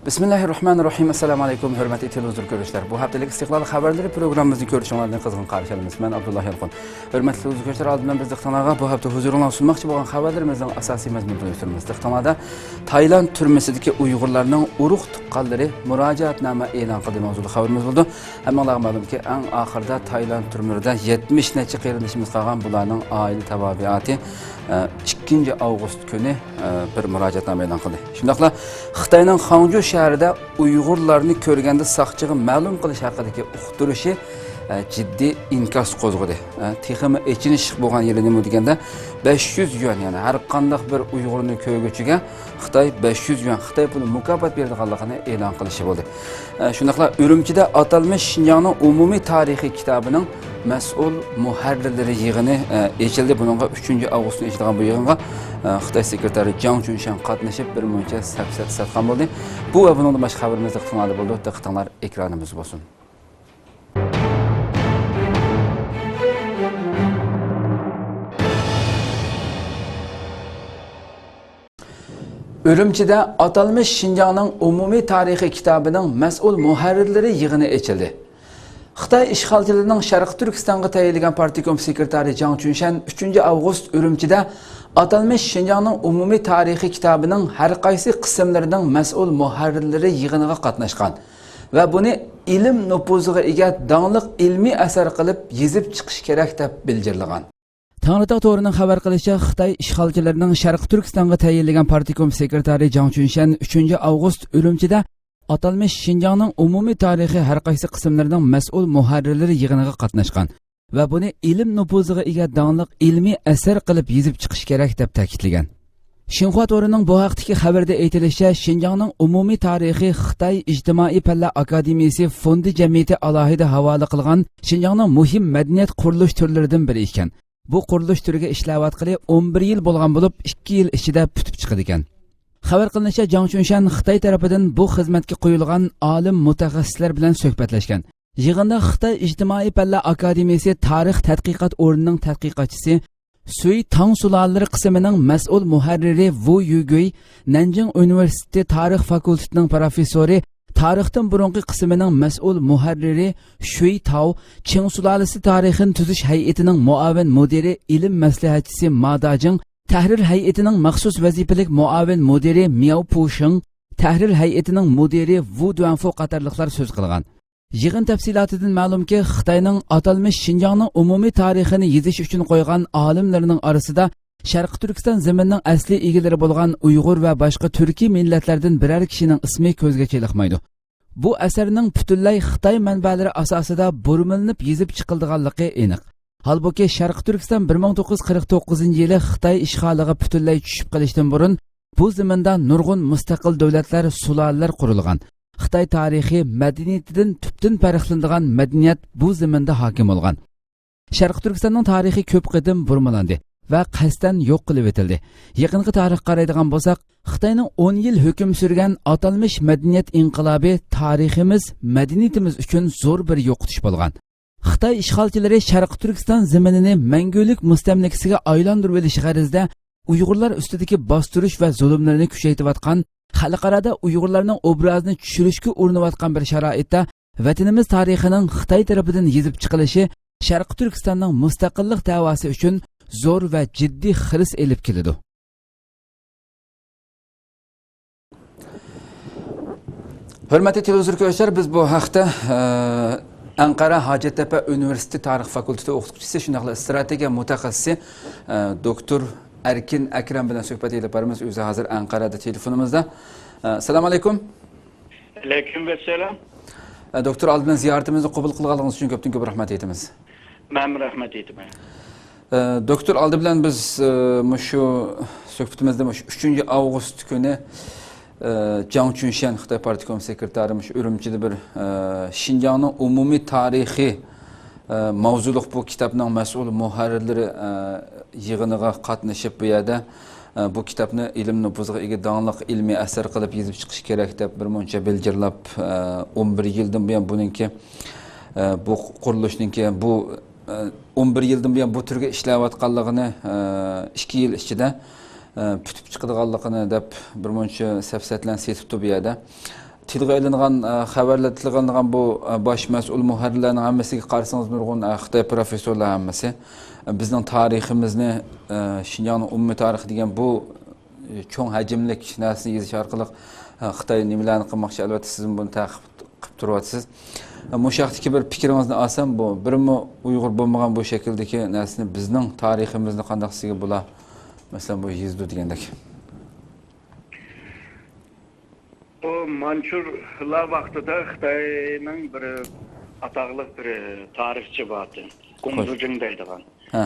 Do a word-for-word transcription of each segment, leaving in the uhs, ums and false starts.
بىسمىللاھىررەھمانىررەھىم. ئەسسالامۇ ئەلەيكۇم، ھۆرمەتلىك تېلېۋىزور كۆرۈشلەر. بۇ ھەپتىلىك ئىستىقلال خەۋەرلىرى پروگراممىمىزنى كۆرۈشۈڭلارنى قىزغىن قارشى ئالىمىز. مەن ئابدۇللا يالقۇن. ھۆرمەتلىك تېلېۋىزور كۆرۈشلەر، ئالدىن بىلەن بىز دىققىتىڭلارغا بۇ ھەپتە ھۇزۇرۇڭلارغا سۇنماقچى بولغان خەۋەرلىرىمىزنىڭ ئاساسىي مەزمۇنىنى تونۇشتۇرىمىز. دىققىتىڭلاردا، تايلاند تۈرمىسىدىكى ئۇيغۇرلارنىڭ ئۇرۇق تۇغقانلىرى مۇراجىئەتنامە ئېلان قىلدى ماۋزۇلۇق خەۋىرىمىز بولىدۇ. ھەممىڭلارغا مەلۇمكى، ئەڭ ئاخىرىدا تايلاند تۈرمىلىرىدە يەتمىش نەچچە قېرىندىشىمىز قالغان، بۇلارنىڭ ئائىلە تاۋابىئاتى، ئە، ئىككىنچى ئاۋغۇست كۈنى، ئە، بىر مۇراجىئەتنامە ئېلان قىلدى. شۇنداقلا خىتاينىڭ خاڭجۇ شەھىرىدە ئۇيغۇرلارنى كۆرگەندە ساقچىغا مەلۇم قىلىش ھەققىدىكى ئۇقتۇرۇشى، ئە، جىددىي ئىنكاس قوزغىدى. ئە، تېخىمۇ ئېچىنىشلىق بولغان يېرى نېمە دېگەندە، بەش يۈز يۈەن، يەنى ھەر قانداق بىر ئۇيغۇرنى كۆرگۈچىگە خىتاي بەش يۈز يۈەن خىتاي پۇلى مۇكاپات بېرىدىغانلىقىنى ئېلان قىلىشى بولدى. ئە، شۇنداقلا ئۈرۈمچىدە ئاتالمىش شىنجاڭنىڭ ئومۇمىي تارىخىي كىتابىنىڭ مەسئۇل مۇھەررىرلىرى يىغىنى، ئە، ئېچىلدى. بۇنىڭغا ئۈچىنچى ئاۋغۇستتا ئېچىلىدىغان بۇ يىغىنغا، ئە، خىتاي سېكرېتارى جاڭ چۈنشەن قاتنىشىپ، بىر مۇنچە سەپسەتە ساتقان بولدى. بۇ ۋە بۇنىڭدىن باشقا خەۋىرىمىز دىققىتىڭلاردا بولىدۇ. دىققىتىڭلار ئېكرانىمىزدا بولسۇن. ئۈرۈمچىدە ئاتالمىش شىنجاڭنىڭ ئومۇمىي تارىخى كىتابىنىڭ مەسئۇل مۇھەررىرلىرى يىغىنى ئېچىلدى. خىتاي ئىشغالچىلىرىنىڭ شەرقىي تۈركىستانغا تەيىنلىگەن پارتكوم سېكرېتارى جاڭ چۈنشەن ئۈچىنچى ئاۋغۇست ئۈرۈمچىدە ئاتالمىش شىنجاڭنىڭ ئومۇمىي تارىخى كىتابىنىڭ ھەر قايسى قىسىملىرىنىڭ مەسئۇل مۇھەررىرلىرى يىغىنىغا قاتناشقان ۋە بۇنى ئىلىم نوپۇزىغا ئىگە داڭلىق ئىلمىي ئەسەر قىلىپ يېزىپ چىقىش كېرەك دەپ بىلجىرلىغان. تەڭرىتاغ تورىنىڭ خەۋەر قىلىشىچە، خىتاي ئىشغالچىلىرىنىڭ شەرقىي تۈركىستانغا تەيىنلىگەن پارتكوم سېكرېتارى جاڭ چۈنشەن ئۈچىنچى ئاۋغۇست ئۈرۈمچىدە ئاتالمىش شىنجاڭنىڭ ئومۇمىي تارىخى ھەر قايسى قىسىملىرىنىڭ مەسئۇل مۇھەررىرلىرى يىغىنىغا قاتناشقان ۋە بۇنى ئىلىم نوپۇزىغا ئىگە داڭلىق ئىلمىي ئەسەر قىلىپ يېزىپ چىقىش كېرەك دەپ تەكىتلىگەن. شىنخۇا تورىنىڭ بۇ ھەقتىكى خەۋىرىدە ئېيتىلىشىچە، شىنجاڭنىڭ ئومۇمىي تارىخى خىتاي ئىجتىمائىي پەنلەر ئاكادېمىيىسى فوندى جەمئىيىتى ئالاھىدە ھاۋالە قىلغان شىنجاڭنىڭ مۇھىم مەدەنىيەت قۇرۇلۇش تۈرلىرىدىن بىرى ئىكەن. بۇ قۇرۇلۇش تۈرىگە ئىشلەۋاتقىلى ئون بىر يىل بولغان بولۇپ، ئىككى يىل ئىچىدە پۈتۈپ چىقىدىكەن. خەۋەر قىلىنىشىچە، جاڭ چۈنشەن خىتاي تەرىپىدىن بۇ خىزمەتكە قويۇلغان ئالىم مۇتەخەسسىسلەر بىلەن سۆھبەتلەشكەن. يىغىندا خىتاي ئىجتىمائىي پەنلەر ئاكادېمىيىسى تارىخ تەتقىقات ئورنىنىڭ تەتقىقاتچىسى سۈي تاڭ سۇلالىلىرى قىسمىنىڭ مەسئۇل مۇھەررىرى ۋۇ يۈگۈي، نەنجىڭ ئۇنىۋېرسىتېتى تارىخ فاكۇلتېتىنىڭ پروفېسسورى، تارىختىن بۇرۇنقى قىسمىنىڭ مەسئۇل مۇھەررىرى شۈي تاۋ، چىڭ سۇلالىسى تارىخىنى تۈزۈش ھەيئىتىنىڭ مۇئاۋىن مۇدىرى، ئىلىم مەسلىھەتچىسى ما داجىڭ، تەھرىر ھەيئىتىنىڭ مەخسۇس ۋەزىپىلىك مۇئاۋىن مۇدىرى مياۋ پۇشېڭ، تەھرىر ھەيئىتىنىڭ مۇدىرى ۋۇ دۈەنفۇ قاتارلىقلار سۆز قىلغان. يىغىن تەپسىلاتىدىن مەلۇمكى، خىتاينىڭ ئاتالمىش شىنجاڭنىڭ ئومۇمىي تارىخىنى يېزىش ئۈچۈن قويغان ئالىملىرىنىڭ ئارىسىدا شەرقىي تۈركىستان زېمىنىنىڭ ئەسلىي ئىگىلىرى بولغان ئۇيغۇر ۋە باشقا تۈركىي مىللەتلەردىن بىرەر كىشىنىڭ ئىسمى كۆزگە چېلىقمايدۇ. بۇ ئەسەرنىڭ پۈتۈنلەي خىتاي مەنبەلىرى ئاساسىدا بۇرمىلىنىپ يېزىپ چىقىلىدىغانلىقى ئېنىق. ھالبۇكى، شەرقىي تۈركىستان بىر مىڭ توققۇز يۈز قىرىق توققۇزىنچى يىلى خىتاي ئىشغالىغا پۈتۈنلەي چۈشۈپ قېلىشتىن بۇرۇن، بۇ زېمىندا نۇرغۇن مۇستەقىل دۆلەتلەر، سۇلالىلەر قۇرۇلغان. خىتاي تارىخىي مەدەنىيىتىدىن تۈپتىن پەرقلىنىدىغان مەدەنىيەت بۇ زېمىندا ھاكىم بولغان. شەرقىي تۈركىستاننىڭ تارىخى كۆپ قېتىم بۇرمىلاندى ۋە قەستەن يوق قىلىۋېتىلدى. يېقىنقى تارىخقا قارايدىغان بولساق، خىتاينىڭ ئون يىل ھۆكۈم سۈرگەن ئاتالمىش مەدەنىيەت ئىنقىلابى تارىخىمىز، مەدەنىيىتىمىز ئۈچۈن زور بىر يوقىتىش بولغان. خىتاي ئىشغالچىلىرى شەرقىي تۈركىستان زېمىنىنى مەڭگۈلۈك مۇستەملىكىسىگە ئايلاندۇرۇۋېلىش غەرىزىدە ئۇيغۇرلار ئۈستىدىكى باستۇرۇش ۋە زۇلۇملىرىنى كۈچەيتىۋاتقان، خەلقئارادا ئۇيغۇرلارنىڭ ئوبرازىنى چۈشۈرۈشكە ئۇرۇنۇۋاتقان بىر شارائىتتا، ۋەتىنىمىز تارىخىنىڭ خىتاي تەرىپىدىن يېزىپ چىقىلىشى شەرقىي تۈركىستاننىڭ مۇستەقىللىق دەۋاسى ئۈچۈن زور ۋە جىددىي خىرىس ئېلىپ كېلىدۇ. ھۆرمەتلىك تېلېۋىزور كۆرۈشلەر، بىز بۇ ھەقتە، ئە، ئەنقەرە ھاجەتتەپە ئۇنىۋېرسىتېتى تارىخ فاكۇلتېتى ئوقۇتقۇچىسى، شۇنداقلا ئىستراتېگىيە مۇتەخەسسىسى، ئە، دوكتور ئەركىن ئەكرەم بىلەن سۆھبەت ئېلىپ بارىمىز. ئۆزى ھازىر ئەنقەرەدە تېلېفونىمىزدا. ئە، ئەسسالامۇ ئەلەيكۇم. ئەلەيكۇم ئەسسالام. ئە، دوكتور، ئالدى بىلەن زىيارىتىمىزنى قوبۇل قىلغانلىقىڭىز ئۈچۈن كۆپتىن كۆپ رەھمەت ئېيتىمىز. مەنمۇ رەھمەت ئېيتىمەن. ئە، دوكتور، ئالدى بىلەن بىز، ئە، مۇشۇ سۆھبىتىمىزدە مۇشۇ ئۈچىنچى ئاۋغۇست كۈنى، ئە، جاڭ چۈنشەن، خىتاي پارتكوم سېكرېتارى مۇشۇ ئۈرۈمچىدە بىر، ئە، شىنجاڭنىڭ ئومۇمىي تارىخى، ئە، ماۋزۇلۇق بۇ كىتابنىڭ مەسئۇل مۇھەررىرلىرى، ئە، يىغىنىغا قاتنىشىپ، بۇ يەردە، ئە، بۇ كىتابنى ئىلىم نوپۇزىغا ئىگە داڭلىق ئىلمىي ئەسەر قىلىپ يېزىپ چىقىش كېرەك دەپ بىر مۇنچە بىلجىرلاپ، ئە، ئون بىر يىلدىن بۇيان بۇنىڭكى، ئە، بۇ قۇرۇلۇشنىڭكى بۇ، ئە، ئون بىر يىلدىن بۇيان بۇ تۈرگە ئىشلەۋاتقانلىقىنى، ئە، ئىككى يىل ئىچىدە، ئە، پۈتۈپ چىقىدىغانلىقىنى دەپ بىر مۇنچە سەپسەتىلەرنى سېتىپتۇ بۇ يەردە. تىلغا ئېلىنغان، ئە، خەۋەرلەر تىلغا ئېلىنغان بۇ، ئە، باش مەسئۇل مۇھەررىرلەرنىڭ ھەممىسىگە قارىسىڭىز، نۇرغۇن، ئە، خىتاي پروفېسسورلار ھەممىسى، ئە، بىزنىڭ تارىخىمىزنى، ئە، شىنجاڭنىڭ ئومۇمىي تارىخى دېگەن بۇ، ئە، چوڭ ھەجىملىك نەرسىنى يېزىش ئارقىلىق، ئە، خىتاي نېمىلەرنى قىلماقچى؟ ئەلۋەتتە، سىزمۇ بۇنى تەقىب قىلىپ تۇرۇۋاتىسىز. ئە، مۇشۇ ھەقتىكى بىر پىكرىڭىزنى ئالسام، بۇ بىرمۇ ئۇيغۇر بولمىغان بۇ شەكىلدىكى نەرسىنى، بىزنىڭ تارىخىمىزنى قانداقسىگە بۇلار، مەسىلەن، بۇ يېزىدۇ دېگەندەك. بۇ مانچۇلار ۋاقتىدا خىتاينىڭ بىر ئاتاقلىق بىر تارىخچى بارتى، گوڭ خوش. زېجىڭ دەيدىغان. ھە.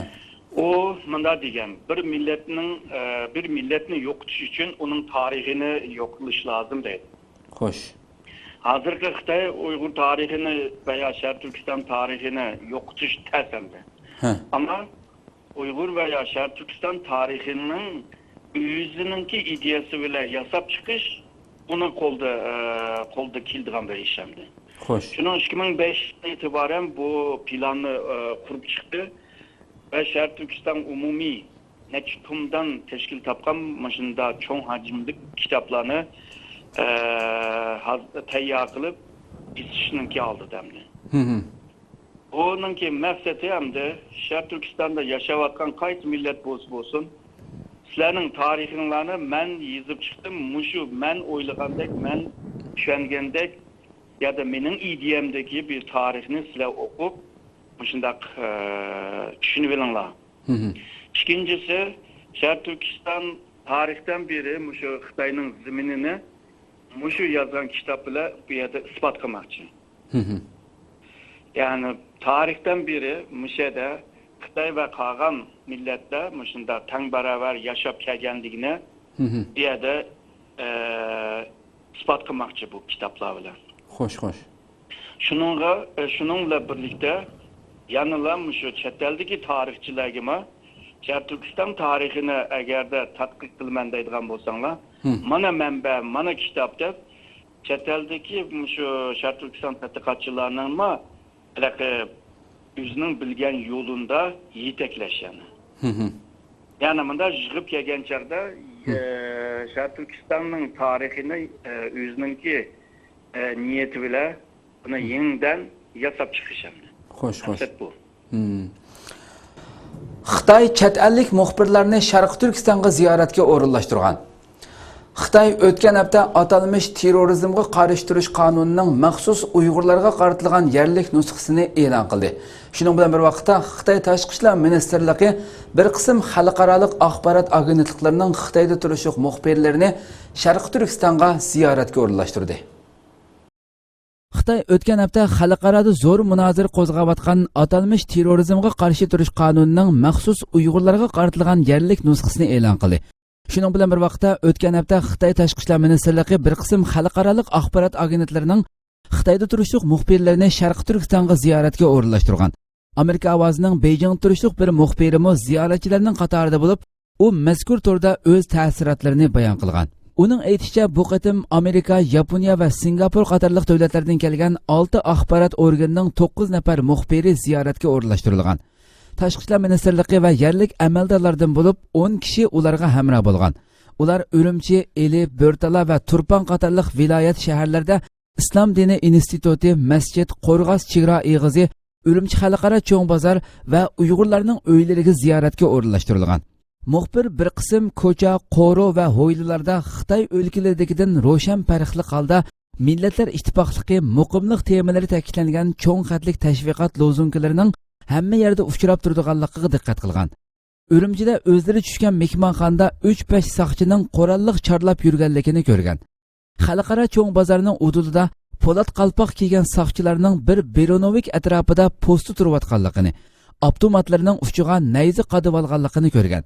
ئۇ مۇنداق دېگەن، بىر مىللەتنىڭ، ئە، بىر مىللەتنى يوقىتىش ئۈچۈن ئۇنىڭ تارىخىنى يوق قىلىش لازىم دەيدۇ. خوش. ھازىرقى خىتاي ئۇيغۇر تارىخىنى ۋە يا شەرقىي تۈركىستان تارىخىنى يوقىتىش تەس ئەمدى. ھە. ئەمما ئۇيغۇر ۋە يا شەرقىي تۈركىستان تارىخىنىڭ ئۆزىنىڭكى ئىدىيەسى بىلەن ياساپ چىقىش، ئۇنى قولدا، ئە، قولدا كېلىدىغان بىر ئىش ئەمدى. خوش. شۇنىڭ ئىككى مىڭ بەشتىن ئېتىبارەن بۇ پىلاننى، ئە، قۇرۇپ چىقتى ۋە شەرقىي تۈركىستان ئومۇمىي نەچچە تومدان تەشكىل تاپقان مۇشۇنداق چوڭ ھەجىملىك كىتابلارنى، ئە، ھاز-، تەييار قىلىپ بېسىشنىڭكى ئالدىدا ئەمدى. ھە ھە. بۇنىڭكى مەقسىتى ئەمدى شەرقىي تۈركىستاندا ياشاۋاتقان قايسى مىللەت بولسا بولسۇن، سىلەرنىڭ تارىخىڭلارنى مەن يېزىپ چىقتىم، مۇشۇ مەن ئويلىغاندەك، مەن چۈشەنگەندەك يا دا مېنىڭ ئىدىيەمدىكى بىر تارىخنى سىلەر ئوقۇپ، مۇشۇنداق، ئە، چۈشىنىۋېلىڭلار. ھە ھە. ئىككىنچىسى، شەرقىي تۈركىستان تارىختىن بېرى مۇشۇ خىتاينىڭ زېمىنىنى مۇشۇ يازغان كىتاب بىلەن بۇ يەردە ئىسپات قىلماقچى. ھە ھە. يەنى تارىختىن بېرى مۇشۇ يەردە خىتاي ۋە قالغان مىللەتلەر مۇشۇنداق تەڭ باراۋەر ياشاپ كەلگەنلىكىنى ھە ھە. بۇ يەردە، ئە، ئىسپات قىلماقچى بۇ كىتابلار بىلەن. خوش، خوش. شۇنىڭغا، ئە، شۇنىڭ بىلەن بىرلىكتە يەنىلا مۇشۇ چەت ئەلدىكى تارىخچىلارغىمۇ شەرقىي تۈركىستان تارىخىنى ئەگەردە تەتقىق قىلىمەن دەيدىغان بولساڭلار، ھە. مانا مەنبە، مانا كىتاب دەپ، چەت ئەلدىكى مۇشۇ شەرقىي تۈركىستان تەتقىقاتچىلارنىڭمۇ ھېلىقى ئۆزىنىڭ بىلگەن يولىندا يېتەكلەش يەنى. ھە ھە. يەنى مۇنداق يىغىپ كەلگەن چاغدا، ھە. ئە، شەرقىي تۈركىستاننىڭ تارىخىنى، ئە، ئۆزىنىڭكى، ئە، نىيىتى بىلەن بۇنى ھە. يېڭىدىن ياساپ چىقىش ئەمدى. خوش، خوش. مەقسەت بۇ. ھىم. خىتاي چەت ئەللىك مۇخبىرلارنى شەرقىي تۈركىستانغا زىيارەتكە ئورۇنلاشتۇرغان. خىتاي ئۆتكەن ھەپتە ئاتالمىش تېررورىزمغا قارشى تۇرۇش قانۇنىنىڭ مەخسۇس ئۇيغۇرلارغا قارىتىلغان يەرلىك نۇسخىسىنى ئېلان قىلدى. شۇنىڭ بىلەن بىر ۋاقىتتا، خىتاي تاشقى ئىشلار مىنىستىرلىقى بىر قىسىم خەلقئارالىق ئاخبارات ئاگېنتلىقلىرىنىڭ خىتايدا تۇرۇشلۇق مۇخبىرلىرىنى شەرقىي تۈركىستانغا زىيارەتكە ئورۇنلاشتۇردى. خىتاي ئۆتكەن ھەپتە خەلقئارادا زور مۇنازىرە قوزغاۋاتقان ئاتالمىش تېررورىزمغا قارشى تۇرۇش قانۇنىنىڭ مەخسۇس ئۇيغۇرلارغا قارىتىلغان يەرلىك نۇسخىسىنى ئېلان قىلدى. شۇنىڭ بىلەن بىر ۋاقىتتا، ئۆتكەن ھەپتە خىتاي تاشقى ئىشلار مىنىستىرلىقى بىر قىسىم خەلقئارالىق ئاخبارات ئاگېنتلىرىنىڭ خىتايدا تۇرۇشلۇق مۇخبىرلىرىنى شەرقىي تۈركىستانغا زىيارەتكە ئورۇنلاشتۇرغان. ئامېرىكا ئاۋازىنىڭ بېيجىڭدا تۇرۇشلۇق بىر مۇخبىرىمۇ زىيارەتچىلەرنىڭ قاتارىدا بولۇپ، ئۇ مەزكۇر توردا ئۆز تەسىراتلىرىنى بايان قىلغان. ئۇنىڭ ئېيتىشىچە، بۇ قېتىم ئامېرىكا، ياپونىيە ۋە سىنگاپور قاتارلىق دۆلەتلەردىن كەلگەن ئالتە ئاخبارات ئورگىنىنىڭ توققۇز نەپەر مۇخبىرى زىيارەتكە ئورۇنلاشتۇرۇلغان. تاشقى ئىشلار مىنىستىرلىقى ۋە يەرلىك ئەمەلدارلاردىن بولۇپ ئون كىشى ئۇلارغا ھەمراھ بولغان. ئۇلار ئۈرۈمچى، ئىلى، بۆرتالا ۋە تۇرپان قاتارلىق ۋىلايەت شەھەرلەردە ئىسلام دىنى ئىنستىتۇتى، مەسچىت، قورغاس چېگرا ئېغىزى، ئۈرۈمچى خەلقئارا چوڭ بازار ۋە ئۇيغۇرلارنىڭ ئۆيلىرىگە زىيارەتكە ئورۇنلاشتۇرۇلغان. مۇخبىر بىر قىسىم كوچا، قورۇ ۋە ھويلىلاردا خىتاي ئۆلكىلىرىدىكىدىن روشەن پەرقلىق ھالدا مىللەتلەر ئىتتىپاقلىقى، مۇقىملىق تېمىلىرى تەكىتلەنگەن چوڭ خەتلىك تەشۋىقات لوزۇنكىلىرىنىڭ ھەممە يەردە ئۇچراپ تۇرىدىغانلىقىغا دىققەت قىلغان. ئۈرۈمچىدە ئۆزلىرى چۈشكەن مېھمانخانىدا ئۈچ-بەش ساقچىنىڭ قوراللىق چارلاپ يۈرگەنلىكىنى كۆرگەن. خەلقئارا چوڭ بازارنىڭ ھۇدۇدىدا پولات قالپاق كىيگەن ساقچىلارنىڭ بىر برونوۋىك ئەتراپىدا پوستتا تۇرۇۋاتقانلىقىنى، ئاپتوماتلىرىنىڭ ئۇچىغا نەيزە قادىۋالغانلىقىنى كۆرگەن.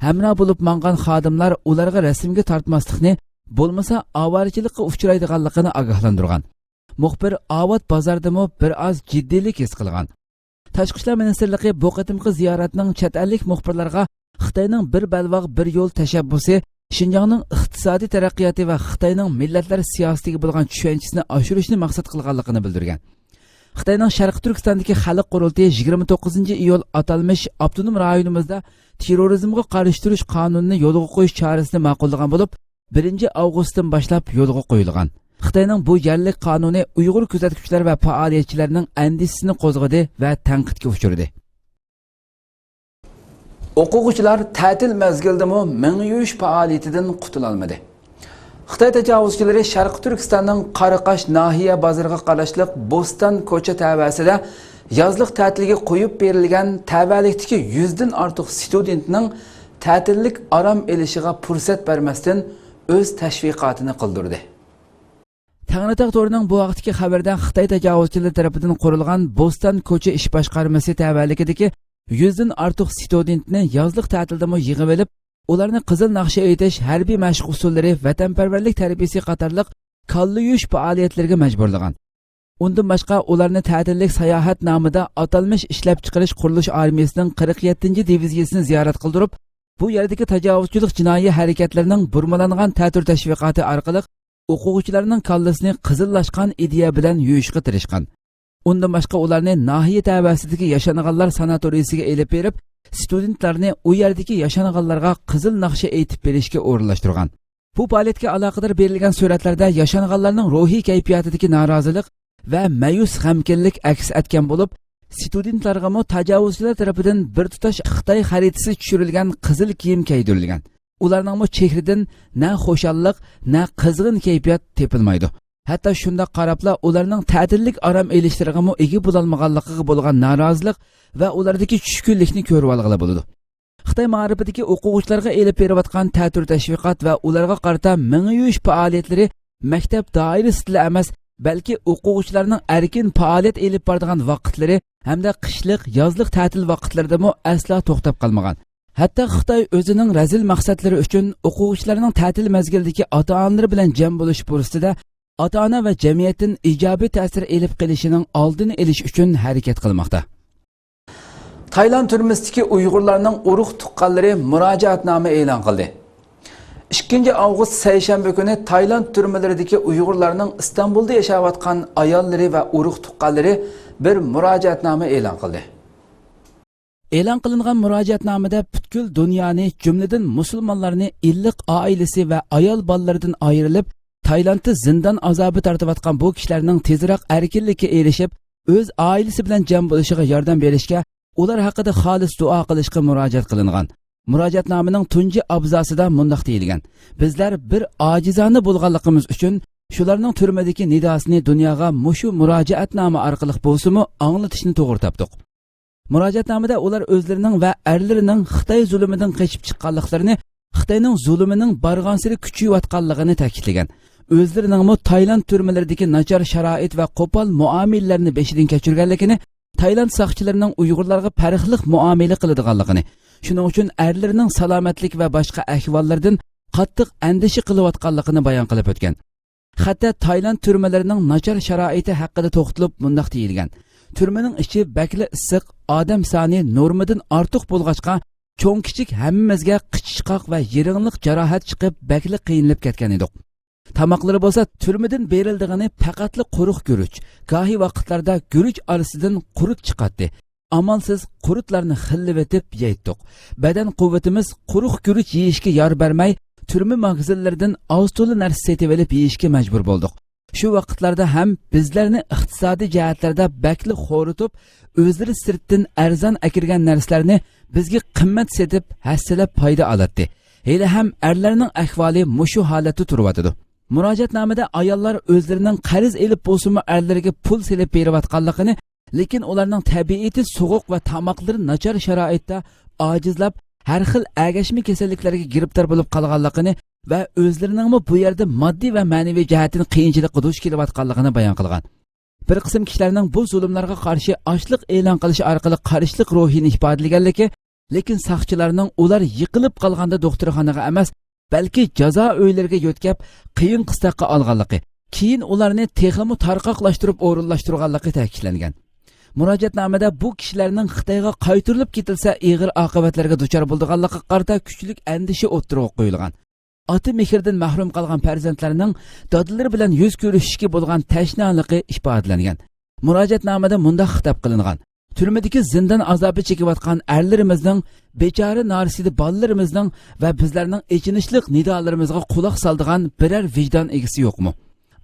ھەمراھ بولۇپ ماڭغان خادىملار ئۇلارغا رەسىمگە تارتماسلىقنى، بولمىسا ئاۋارىچىلىكقا ئۇچرايدىغانلىقىنى ئاگاھلاندۇرغان. مۇخبىر ئاۋات بازاردىمۇ بىر ئاز جىددىيلىك ھېس قىلغان. تاشقى ئىشلار مىنىستىرلىقى بۇ قېتىمقى زىيارەتنىڭ چەت ئەللىك مۇخبىرلارغا خىتاينىڭ بىر بەلباغ، بىر يول تەشەببۇسى، شىنجاڭنىڭ ئىقتىسادىي تەرەققىياتى ۋە خىتاينىڭ مىللەتلەر سىياسىتىگە بولغان چۈشەنچىسىنى ئاشۇرۇشنى مەقسەت قىلغانلىقىنى بىلدۈرگەن. خىتاينىڭ شەرقىي تۈركىستاندىكى خەلق قۇرۇلتىيى يىگىرمە توققۇزىنچى ئىيۇل ئاتالمىش ئاپتونوم رايونىمىزدا تېررورىزمغا قارشى تۇرۇش قانۇنىنى يولغا قويۇش چارىسىنى ماقۇللىغان بولۇپ، بىرىنچى ئاۋغۇستتىن باشلاپ يولغا قويۇلغان. خىتاينىڭ بۇ يەرلىك قانۇنى ئۇيغۇر كۆزەتكۈچىلەر ۋە پائالىيەتچىلەرنىڭ ئەندىشىسىنى قوزغىدى ۋە تەنقىدكە ئۇچرىدى. ئوقۇغۇچىلار تەتىل مەزگىلدىمۇ مېڭە يۇيۇش پائالىيىتىدىن قۇتۇلالمىدى. خىتاي تاجاۋۇزچىلىرى شەرقىي تۈركىستاننىڭ قاراقاش ناھىيە بازىرىغا قاراشلىق بوستان كوچا تەۋەسىدە يازلىق تەتىلگە قويۇپ بېرىلگەن تەۋەلىكتىكى يۈزدىن ئارتۇق ستۇدېنتنىڭ تەتىللىك ئارام ئېلىشىغا پۇرسەت بەرمەستىن ئۆز تەشۋىقاتىنى قىلدۇردى. تەڭرىتاغ تورىنىڭ بۇ ھەقتىكى خەۋىرىدە خىتاي تاجاۋۇزچىلىرى تەرىپىدىن قۇرۇلغان بوستان كوچا ئىش باشقارمىسى تەۋەلىكىدىكى يۈزدىن ئارتۇق ستۇدېنتنى يازلىق تەتىلدىمۇ يىغىۋېلىپ، ئۇلارنى قىزىل ناخشا ئېيتىش، ھەربىي مەشىق ئۇسسۇللىرى، ۋەتەنپەرۋەرلىك تەربىيىسى قاتارلىق كاللا يۇيۇش پائالىيەتلىرىگە مەجبۇرلىغان. ئۇندىن باشقا، ئۇلارنى تەتىللىك ساياھەت نامىدا ئاتالمىش ئىشلەپچىقىرىش قۇرۇلۇش ئارمىيىسىنىڭ قىرىق يەتتىنچى دىۋىزىيىسىنى زىيارەت قىلدۇرۇپ، بۇ يەردىكى تاجاۋۇزچىلىق جىنايى ھەرىكەتلىرىنىڭ بۇرمىلانغان تەتۈر تەشۋىقاتى ئارقىلىق ئوقۇغۇچىلارنىڭ كاللىسىنى قىزىللاشقان ئىدىيە بىلەن يۇيۇشقا تىرىشقان. ئۇندىن باشقا، ئۇلارنى ناھىيە تەۋەسىدىكى ياشانغانلار ساناتورىيىسىگە ئېلىپ بېرىپ، ستۇدېنتلارنى ئۇ يەردىكى ياشانغانلارغا قىزىل ناخشا ئېيتىپ بېرىشكە ئورۇنلاشتۇرغان. بۇ پائالىيەتكە ئالاقىدار بېرىلگەن سۈرەتلەردە ياشانغانلارنىڭ روھىي كەيپىياتىدىكى نارازىلىق ۋە مەيۈس غەمكىنلىك ئەكس ئەتكەن بولۇپ، ستۇدېنتلارغىمۇ تاجاۋۇزچىلار تەرىپىدىن بىر تۇتاش خىتاي خەرىتىسى چۈشۈرۈلگەن قىزىل كىيىم كىيدۈرۈلگەن. ئۇلارنىڭمۇ چېھرىدىن نە خۇشاللىق، نە قىزغىن كەيپىيات تېپىلمايدۇ. ھەتتا شۇنداق قاراپلا ئۇلارنىڭ تەتىللىك ئارام ئېلىشلىرىغىمۇ ئىگە بولالمىغانلىقىغا بولغان نارازىلىق ۋە ئۇلاردىكى چۈشكۈنلۈكنى كۆرۈۋالغىلى بولىدۇ. خىتاي مائارىپىدىكى ئوقۇغۇچىلارغا ئېلىپ بېرىۋاتقان تەتۈر تەشۋىقات ۋە ئۇلارغا قارىتا مېڭە يۇيۇش پائالىيەتلىرى مەكتەپ دائىرىسىدىلا ئەمەس، بەلكى ئوقۇغۇچىلارنىڭ ئەركىن پائالىيەت ئېلىپ بارىدىغان ۋاقىتلىرى ھەمدە قىشلىق، يازلىق تەتىل ۋاقىتلىرىدىمۇ ئەسلا توختاپ قالمىغان. ھەتتا خىتاي ئۆزىنىڭ رەزىل مەقسەتلىرى ئۈچۈن ئوقۇغۇچىلارنىڭ تەتىل مەزگىلىدىكى ئاتا-ئانىلىرى بىلەن جەم بولۇش پۇرسىتىدە ئاتا-ئانا ۋە جەمئىيەتتىن ئىجابىي تەسىر ئېلىپ قېلىشىنىڭ ئالدىنى ئېلىش ئۈچۈن ھەرىكەت قىلماقتا. تايلاند تۈرمىسىدىكى ئۇيغۇرلارنىڭ ئۇرۇق تۇغقانلىرى مۇراجىئەتنامە ئېلان قىلدى. ئىككىنچى ئاۋغۇست سەيشەنبە كۈنى تايلاند تۈرمىلىرىدىكى ئۇيغۇرلارنىڭ ئىستانبۇلدا ياشاۋاتقان ئاياللىرى ۋە ئۇرۇق تۇغقانلىرى بىر مۇراجىئەتنامە ئېلان قىلدى. ئېلان قىلىنغان مۇراجىئەتنامىدە پۈتكۈل دۇنيانى، جۈملىدىن مۇسۇلمانلارنى ئىللىق ئائىلىسى ۋە ئايال بالىلىرىدىن ئايرىلىپ، تايلاندتا زىندان ئازابى تارتىۋاتقان بۇ كىشىلەرنىڭ تېزراق ئەركىنلىككە ئېرىشىپ، ئۆز ئائىلىسى بىلەن جەم بولۇشىغا ياردەم بېرىشكە، ئۇلار ھەققىدە خالىس دۇئا قىلىشقا مۇراجىئەت قىلىنغان. مۇراجىئەتنامىنىڭ تۇنجى ئابزاسىدا مۇنداق دېيىلگەن: «بىزلەر بىر ئاجىزانە بولغانلىقىمىز ئۈچۈن، شۇلارنىڭ تۈرمىدىكى نىداسىنى دۇنياغا مۇشۇ مۇراجىئەتنامە ئارقىلىق بولسىمۇ ئاڭلىتىشنى توغرا تاپتۇق.» مۇراجىئەتنامىدە ئۇلار ئۆزلىرىنىڭ ۋە ئەرلىرىنىڭ خىتاي زۇلۇمىدىن قېچىپ چىققانلىقلىرىنى، خىتاينىڭ زۇلۇمىنىڭ بارغانسېرى كۈچىيىۋاتقانلىقىنى تەكىتلىگەن. ئۆزلىرىنىڭمۇ تايلاند تۈرمىلىرىدىكى ناچار شارائىت ۋە قوپال مۇئامىلىلەرنى بېشىدىن كەچۈرگەنلىكىنى، تايلاند ساقچىلىرىنىڭ ئۇيغۇرلارغا پەرقلىق مۇئامىلە قىلىدىغانلىقىنى، شۇنىڭ ئۈچۈن ئەرلىرىنىڭ سالامەتلىكى ۋە باشقا ئەھۋاللىرىدىن قاتتىق ئەندىشە قىلىۋاتقانلىقىنى بايان قىلىپ ئۆتكەن. خەتتە تايلاند تۈرمىلىرىنىڭ ناچار شارائىتى ھەققىدە توختىلىپ مۇنداق دېيىلگەن: «تۈرمىنىڭ ئىچى بەكلا ئىسسىق، ئادەم سانى نورمىدىن ئارتۇق بولغاچقا، چوڭ-كىچىك ھەممىمىزگە قىچىشقاق ۋە يىرىڭلىق جاراھەت چىقىپ، بەكلا قىينىلىپ كەتكەن ئىدۇق. تاماقلىرى بولسا تۈرمىدىن بېرىلىدىغىنى پەقەتلا قۇرۇق گۈرۈچ، گاھى ۋاقىتلاردا گۈرۈچ ئارىسىدىن قۇرت چىقاتتى. ئامالسىز قۇرتلارنى خىللىۋېتىپ يەيتتۇق. بەدەن قۇۋۋىتىمىز قۇرۇق گۈرۈچ يېيىشكە يار بەرمەي، تۈرمە ماگىزىنلىرىدىن ئاز-تولا نەرسە سېتىۋېلىپ يېيىشكە مەجبۇر بولدۇق. شۇ ۋاقىتلاردا ھەم بىزلەرنى ئىقتىسادىي جەھەتلەردە بەكلا خورىتىپ، ئۆزلىرى سىرتتىن ئەرزان ئەكىرگەن نەرسىلەرنى بىزگە قىممەت سېتىپ، ھەسسىلەپ پايدا ئالاتتى. ھېلىھەم ئەرلەرنىڭ ئەھۋالى مۇشۇ ھالەتتە تۇرۇۋاتىدۇ.» مۇراجىئەتنامىدە ئاياللار ئۆزلىرىنىڭ قەرز ئېلىپ بولسىمۇ ئەرلىرىگە پۇل سېلىپ بېرىۋاتقانلىقىنى، لېكىن ئۇلارنىڭ تەبىئىتى سوغۇق ۋە تاماقلىرى ناچار شارائىتتا ئاجىزلاپ، ھەر خىل ئەگەشمە كېسەللىكلەرگە گىرىپتار بولۇپ قالغانلىقىنى ۋە ئۆزلىرىنىڭمۇ بۇ يەردە ماددىي ۋە مەنىۋى جەھەتتىن قىيىنچىلىققا دۇچ كېلىۋاتقانلىقىنى بايان قىلغان. بىر قىسىم كىشىلەرنىڭ بۇ زۇلۇملارغا قارشى ئاچلىق ئېلان قىلىش ئارقىلىق قارشىلىق روھىنى ئىپادىلىگەنلىكى، لېكىن ساقچىلارنىڭ ئۇلار يىقىلىپ قالغاندا دوختۇرخانىغا ئەمەس، بەلكى جازا ئۆيلىرىگە يۆتكەپ، قىيىن قىستاققا ئالغانلىقى، كېيىن ئۇلارنى تېخىمۇ تارقاقلاشتۇرۇپ ئورۇنلاشتۇرغانلىقى تەكىتلەنگەن. مۇراجىئەتنامىدە بۇ كىشىلەرنىڭ خىتايغا قايتۇرۇلۇپ كېتىلسە ئېغىر ئاقىۋەتلەرگە دۇچار بولىدىغانلىقىغا قارىتا كۈچلۈك ئەندىشە ئوتتۇرىغا قويۇلغان. ئاتا مېھرىدىن مەھرۇم قالغان پەرزەنتلەرنىڭ دادىلىرى بىلەن يۈز كۆرۈشۈشكە بولغان تەشنالىقى ئىپادىلەنگەن. مۇراجىئەتنامىدە مۇنداق خىتاب قىلىنغان: «تۈرمىدىكى زىندان ئازابى چېكىۋاتقان ئەرلىرىمىزنىڭ، بىچارە نارەسىدە بالىلىرىمىزنىڭ ۋە بىزلەرنىڭ ئېچىنىشلىق نىدالىرىمىزغا قۇلاق سالىدىغان بىرەر ۋىجدان ئىگىسى يوقمۇ؟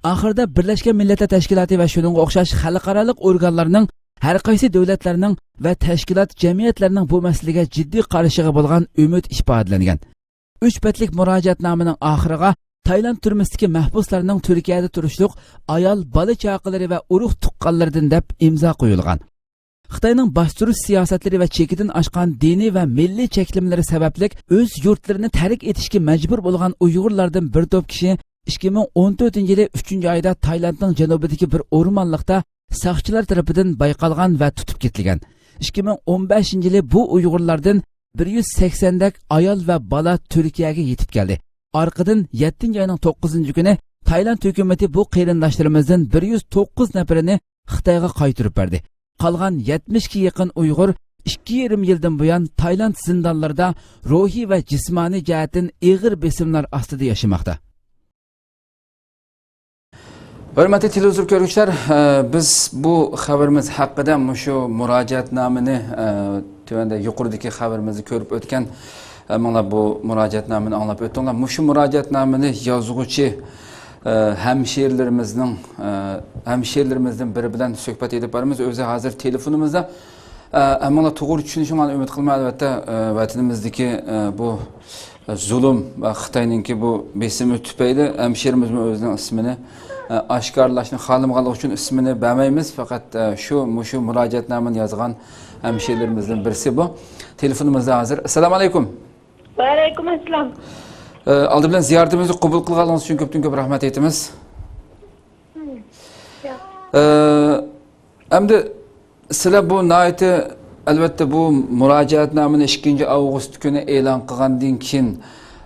ئاخىرىدا بىرلەشكەن مىللەتلەر تەشكىلاتى ۋە شۇنىڭغا ئوخشاش خەلقئارالىق ئورگانلارنىڭ، ھەر قايسى دۆلەتلەرنىڭ ۋە تەشكىلات، جەمئىيەتلەرنىڭ بۇ مەسىلىگە جىددىي قارىشىغا بولغان ئۈمىد ئىپادىلەنگەن. ئۈچ بەتلىك مۇراجىئەتنامىنىڭ ئاخىرىغا تايلاند تۈرمىسىدىكى مەھبۇسلارنىڭ تۈركىيەدە تۇرۇشلۇق ئايال، بالا-چاقىلىرى ۋە ئۇرۇق-تۇغقانلىرىدىن دەپ ئىمزا قويۇلغان. خىتاينىڭ باستۇرۇش سىياسەتلىرى ۋە چېكىدىن ئاشقان دىنىي ۋە مىللىي چەكلىمىلىرى سەۋەبلىك ئۆز يۇرتلىرىنى تەرك ئېتىشكە مەجبۇر بولغان ئۇيغۇرلاردىن بىر توپ كىشى ئىككى مىڭ ئون تۆتىنچى يىلى ئۈچىنچى ئايدا تايلاندنىڭ جەنۇبىدىكى بىر ئورمانلىقتا ساقچىلار تەرىپىدىن بايقالغان ۋە تۇتۇپ كېتىلگەن. ئىككى مىڭ ئون بەشىنچى يىلى بۇ ئۇيغۇرلاردىن بىر يۈز سەكسەندەك ئايال ۋە بالا تۈركىيەگە يېتىپ كەلدى. ئارقىدىن يەتتىنچى ئاينىڭ توققۇزىنچى كۈنى تايلاند ھۆكۈمىتى بۇ قېرىنداشلىرىمىزدىن بىر يۈز توققۇز نەپىرىنى خىتايغا قايتۇرۇپ بەردى. قالغان يەتمىشكە يېقىن ئۇيغۇر ئىككى يېرىم يىلدىن بۇيان تايلاند زىندانلىرىدا روھىي ۋە جىسمانىي جەھەتتىن ئېغىر بېسىملار ئاستىدا ياشىماقتا. ھۆرمەتلىك تېلېۋىزور كۆرگۈچىلەر، ئە، بىز بۇ خەۋىرىمىز ھەققىدە مۇشۇ مۇراجىئەتنامىنى، ئە، تۆۋەندە يۇقىرىدىكى خەۋىرىمىزدە كۆرۈپ ئۆتكەن، ئە، مانا بۇ مۇراجىئەتنامىنى ئاڭلاپ ئۆتتۈڭلار. مۇشۇ مۇراجىئەتنامىنى يازغۇچى، ئە، ھەمشىرىلىرىمىزنىڭ، ئە، ھەمشىرىلىرىمىزدىن بىرى بىلەن سۆھبەت ئېلىپ بارىمىز. ئۆزى ھازىر تېلېفونىمىزدا. ئە، ئەمما توغرا چۈشىنىشىڭلارنى ئۈمىد قىلىمەن. ئەلۋەتتە، ئە، ۋەتىنىمىزدىكى، ئە، بۇ زۇلۇم ۋە خىتاينىڭكى بۇ بېسىمى تۈپەيلى ھەمشىرىمىزمۇ ئۆزىنىڭ ئىسمىنى، ئە، ئاشكارىلاشنى خالىمىغانلىقى ئۈچۈن ئىسمىنى بەرمەيمىز. پەقەت، ئە، شۇ، مۇشۇ مۇراجىئەتنامىنى يازغان ھەمشىرىلىرىمىزدىن بىرسى بۇ. تېلېفونىمىزدا ھازىر. ئەسسالامۇ ئەلەيكۇم. ۋەئەلەيكۇم ئەسسالام. ئە، ئالدى بىلەن زىيارىتىمىزنى قوبۇل قىلغانلىقىڭىز ئۈچۈن كۆپتىن كۆپ رەھمەت ئېيتىمىز. ھىم. ياق. ئە، ئەمدى سىلەر بۇ ناھايىتى، ئەلۋەتتە، بۇ مۇراجىئەتنامىنى ئىككىنچى ئاۋغۇست كۈنى ئېلان قىلغاندىن كېيىن،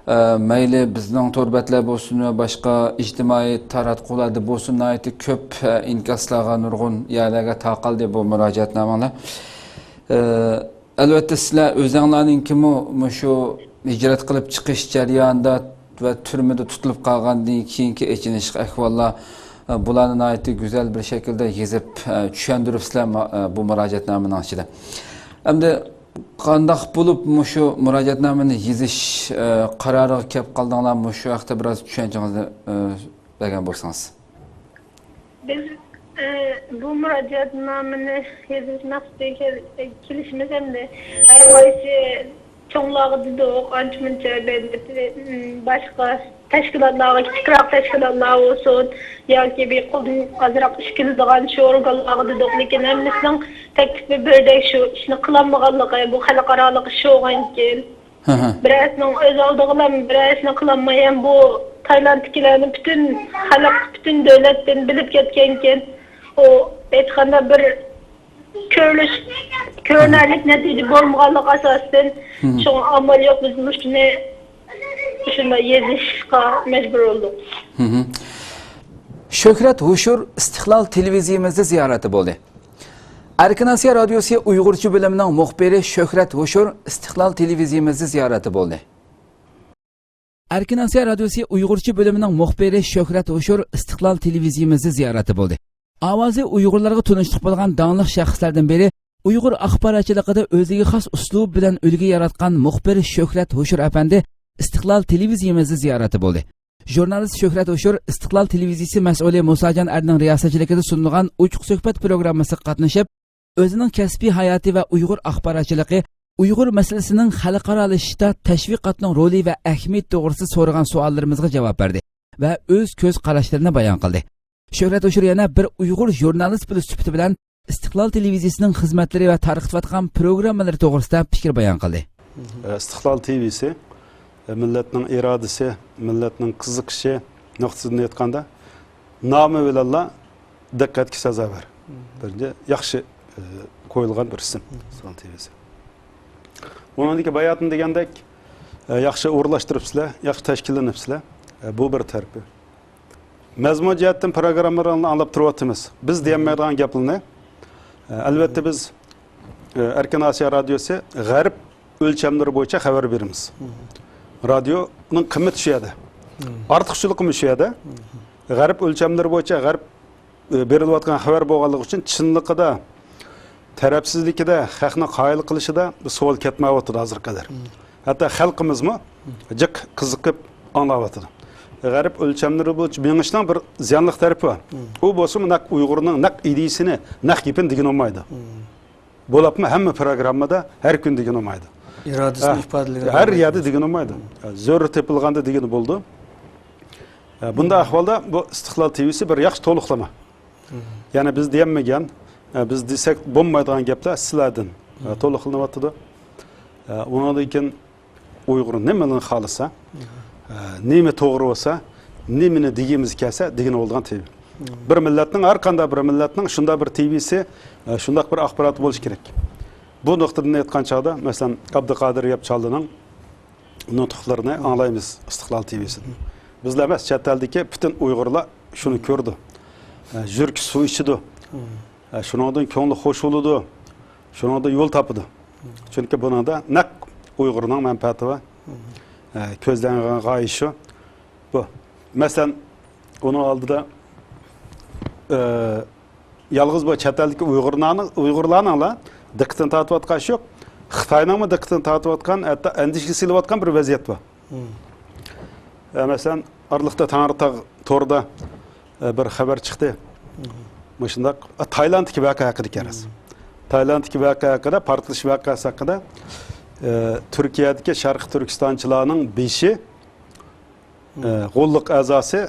ئە، مەيلى بىزنىڭ تور بەتلەر بولسۇن ۋە باشقا ئىجتىمائىي تاراتقۇلاردا بولسۇن، ناھايىتى كۆپ، ئە، ئىنكاسلارغا، نۇرغۇن يەرلەرگە تارقالدى بۇ مۇراجىئەتنامىڭلار. ئە، ئەلۋەتتە، سىلەر ئۆزەڭلارنىڭكىمۇ مۇشۇ ھىجرەت قىلىپ چىقىش جەريانىدا ۋە تۈرمىدە تۇتۇلۇپ قالغاندىن كېيىنكى ئېچىنىشلىق ئەھۋاللار، ئە، بۇلارنى ناھايىتى گۈزەل بىر شەكىلدە يېزىپ، ئە، چۈشەندۈرۈپسىلەر ما-، ئە، بۇ مۇراجىئەتنامىنىڭ ئىچىدە. ئەمدى قانداق بولۇپ مۇشۇ مۇراجىئەتنامىنى يېزىش، ئە، قارارىغا كەپ قالدىڭلار؟ مۇشۇ ھەقتە بىراز چۈشەنچىڭىزنى، ئە، بەرگەن بولسىڭىز. بىز، ئى، بۇ مۇراجىئەتنامىنى يېزىش مەقسىتىگە كېل-، كېلىشىمىز ئەمدى ھەر قايسى چوڭلارغا دېدۇق، ئانچە-مۇنچە بەزى، ئى، باشقا تەشكىلاتلارغا، كىچىكرەك تەشكىلاتلار بولسۇن ياكى بىر قولدىن ئازراق ئىش كېلىدىغان شۇ ئورگانلارغا دېدۇق، لېكىن ھەممىسىنىڭ تەكلىپى بىردەك، شۇ ئىشنى قىلالمىغانلىقى، بۇ خەلقئارالىق ئىش بولغانىكەن. ھە، ھە. بىرەرسىنىڭ ئۆز ئالدىغىلا بىرەرسىنى قىلالماي، ھەم بۇ تايلاندتىكىلەرنى پۈتۈن خەلق، پۈتۈن دۆلەتتىن بىلىپ كەتكەنكەن. ئۇ ھېچقانداق بىر كۆرۈلۈش، كۆرۈنەرلىك نەتىجە بولمىغانلىقى ئاساسىدىن، ھە، ھە. شۇڭا ئامال يوق، بىز مۇشۇنى شۇنداق يېزىشقا مەجبۇر بولدۇق. ھە، ھە. شۆھرەت ھوشۇر ئىستىقلال تېلېۋىزىيەمىزدە زىيارەتتە بولدى. ئەركىن ئاسىيا رادىيوسى ئۇيغۇرچە بۆلۈمىنىڭ مۇخبىرى شۆھرەت ھوشۇر ئىستىقلال تېلېۋىزىيەمىزدە زىيارەتتە بولدى. ئەركىن ئاسىيا رادىيوسى ئۇيغۇرچە بۆلۈمىنىڭ مۇخبىرى شۆھرەت ھوشۇر ئىستىقلال تېلېۋىزىيەمىزدە زىيارەتتە بولدى. ئاۋازى ئۇيغۇرلارغا تونۇشلۇق بولغان داڭلىق شەخسلەردىن بىرى، ئۇيغۇر ئاخباراتچىلىقىدا ئۆزىگە خاس ئۇسلۇب بىلەن ئۈلگە ياراتقان مۇخبىر شۆھرەت ھوشۇر ئەپەندى ئىستىقلال تېلېۋىزىيەمىزدە زىيارەتتە بولدى. ژۇرنالىست شۆھرەت ھوشۇر ئىستىقلال تېلېۋىزىيىسى مەسئۇلى مۇساجان ئەرنىڭ رىياسەتچىلىكىدە سۇنۇلغان ئوچۇق سۆھبەت پروگراممىسىغا قاتنىشىپ، ئۆزىنىڭ كەسپىي ھاياتى ۋە ئۇيغۇر ئاخباراتچىلىقى، ئۇيغۇر مەسىلىسىنىڭ خەلقئارالىشىشتا تەشۋىقاتنىڭ رولى ۋە ئەھمىيىتى توغرىسىدا سورىغان سوئاللىرىمىزغا جاۋاب بەردى ۋە ئۆز كۆز قاراشلىرىنى بايان قىلدى. شۆھرەت ھوشۇر يەنە بىر ئۇيغۇر ژۇرنالىست بولۇش سۈپىتى بىلەن ئىستىقلال تېلېۋىزىيىسىنىڭ خىزمەتلىرى ۋە تارقىتىۋاتقان پروگراممىلىرى توغرىسىدا پىكىر بايان قىلدى. ئىستىقلال تىۋىسى مىللەتنىڭ ئىرادىسى، مىللەتنىڭ قىزىقىشى نۇقتىسىدىن ئېيتقاندا، نامى بىلەنلا دىققەتكە سازاۋەر. بىرىنچى، ياخشى، ئى، قويۇلغان بىر ئىسىم، ئىستىقلال تىۋىسى. ئۇنىڭدىكى باياتىن دېگەندەك، ئى، ياخشى ئورۇنلاشتۇرۇپسىلەر، ياخشى تەشكىللىنىپسىلەر. ئى، بۇ بىر تەرىپى. مەزمۇن جەھەتتىن پروگراممىلارنى ئاڭلاپ تۇرۇۋاتىمىز. بىز دېيەلمەيدىغان گەپلەرنى، ئەلۋەتتە، بىز، ئەركىن ئاسىيا رادىيوسى غەرب ئۆلچەملىرى بويىچە خەۋەر بېرىمىز. رادىيونىڭ قىممىتى شۇ يەردە. ئارتۇقچىلىقىمۇ شۇ يەردە. غەرب ئۆلچەملىرى بويىچە غەرب، ئە، بېرىلىۋاتقان خەۋەر بولغانلىقى ئۈچۈن چىنلىقىدا تەرەپسىزلىكىدە، خەقنى قايىل قىلىشىدا بىر سوئال كەتمەيۋاتىدۇ ھازىرغا قەدەر. ھەتتا خەلقىمىزمۇ جىق قىزىقىپ ئاڭلاۋاتىدۇ. غەرب ئۆلچەملىرى بويىچە مېڭىشنىڭ بىر زىيانلىق تەرىپى بار. ئۇ بولسىمۇ نەق ئۇيغۇرنىڭ نەق ئىدىيىسىنى، نەق گېپىنى دېگىلى بولمايدۇ. بولۇپمۇ ھەممە پروگراممىدا ھەر كۈنى دېگىلى بولمايدۇ. ئىرادىسىنى ھە، ئىپادىلىگىلى ھەر بولمايدۇ. يەردە دېگىلى بولمايدۇ. زۆرۈر تېپىلغاندا دېگىلى بولىدۇ. بۇنداق ئەھۋالدا بۇ ئىستىقلال تىۋىسى بىر ياخشى تولۇقلىما. يەنى بىز دېيەلمىگەن، بىز دېسەك بولمايدىغان گەپلەر سىلەردىن تولۇقلىنىۋاتىدۇ. ئۇنىڭدىن كېيىن ئۇيغۇر نېمىنى خالىسا، نېمە توغرا بولسا، نېمىنى دېگۈمىز كەلسە دېگىلى بولىدىغان تىۋى. بىر مىللەتنىڭ، ھەر قانداق بىر مىللەتنىڭ شۇنداق بىر تىۋىسى، شۇنداق بىر ئاخباراتى بولۇشى كېرەك. بۇ نۇقتىدىن ئېيتقان چاغدا، مەسىلەن، ئابدۇقادىر ياپچانلىنىڭ نۇتۇقلىرىنى ئاڭلايمىز ئىستىقلال تىۋىسىدىن. بىزلا ئەمەس، چەت ئەلدىكى پۈتۈن ئۇيغۇرلار شۇنى كۆرىدۇ. يۈرىكى سۇ ئىچىدۇ. شۇنىڭدىن كۆڭلى خوش بولىدۇ. شۇنىڭدا يول تاپىدۇ. چۈنكى بۇنىڭدا نەق ئۇيغۇرنىڭ مەنپەئەتى بار. كۆزلەنگەن غايە شۇ. بۇ، مەسىلەن، ئۇنىڭ ئالدىدا، ئە، يالغۇز بۇ چەت ئەلدىكى ئۇيغۇرلارنىڭ، ئۇيغۇرلارنىڭلا دىققىتىنى تارتىۋاتقان ئىش يوق. خىتاينىڭمۇ دىققىتىنى تارتىۋاتقان، ھەتتا ئەندىشىگە سېلىۋاتقان بىر ۋەزىيەت بار. ئە، مەسىلەن، ئارىلىقتا تەڭرىتاغ تورىدا، ئە، بىر خەۋەر چىقتى. مۇشۇنداق، ئە، تايلاندتىكى ۋەقە ھەققىدە كەلسە. تايلاندتىكى ۋەقە ھەققىدە، پارتلىشىش ۋەقەسى ھەققىدە، ئە، تۈركىيەدىكى شەرقىي تۈركىستانچىلارنىڭ بېشى، ئە، غوللۇق ئەزاسى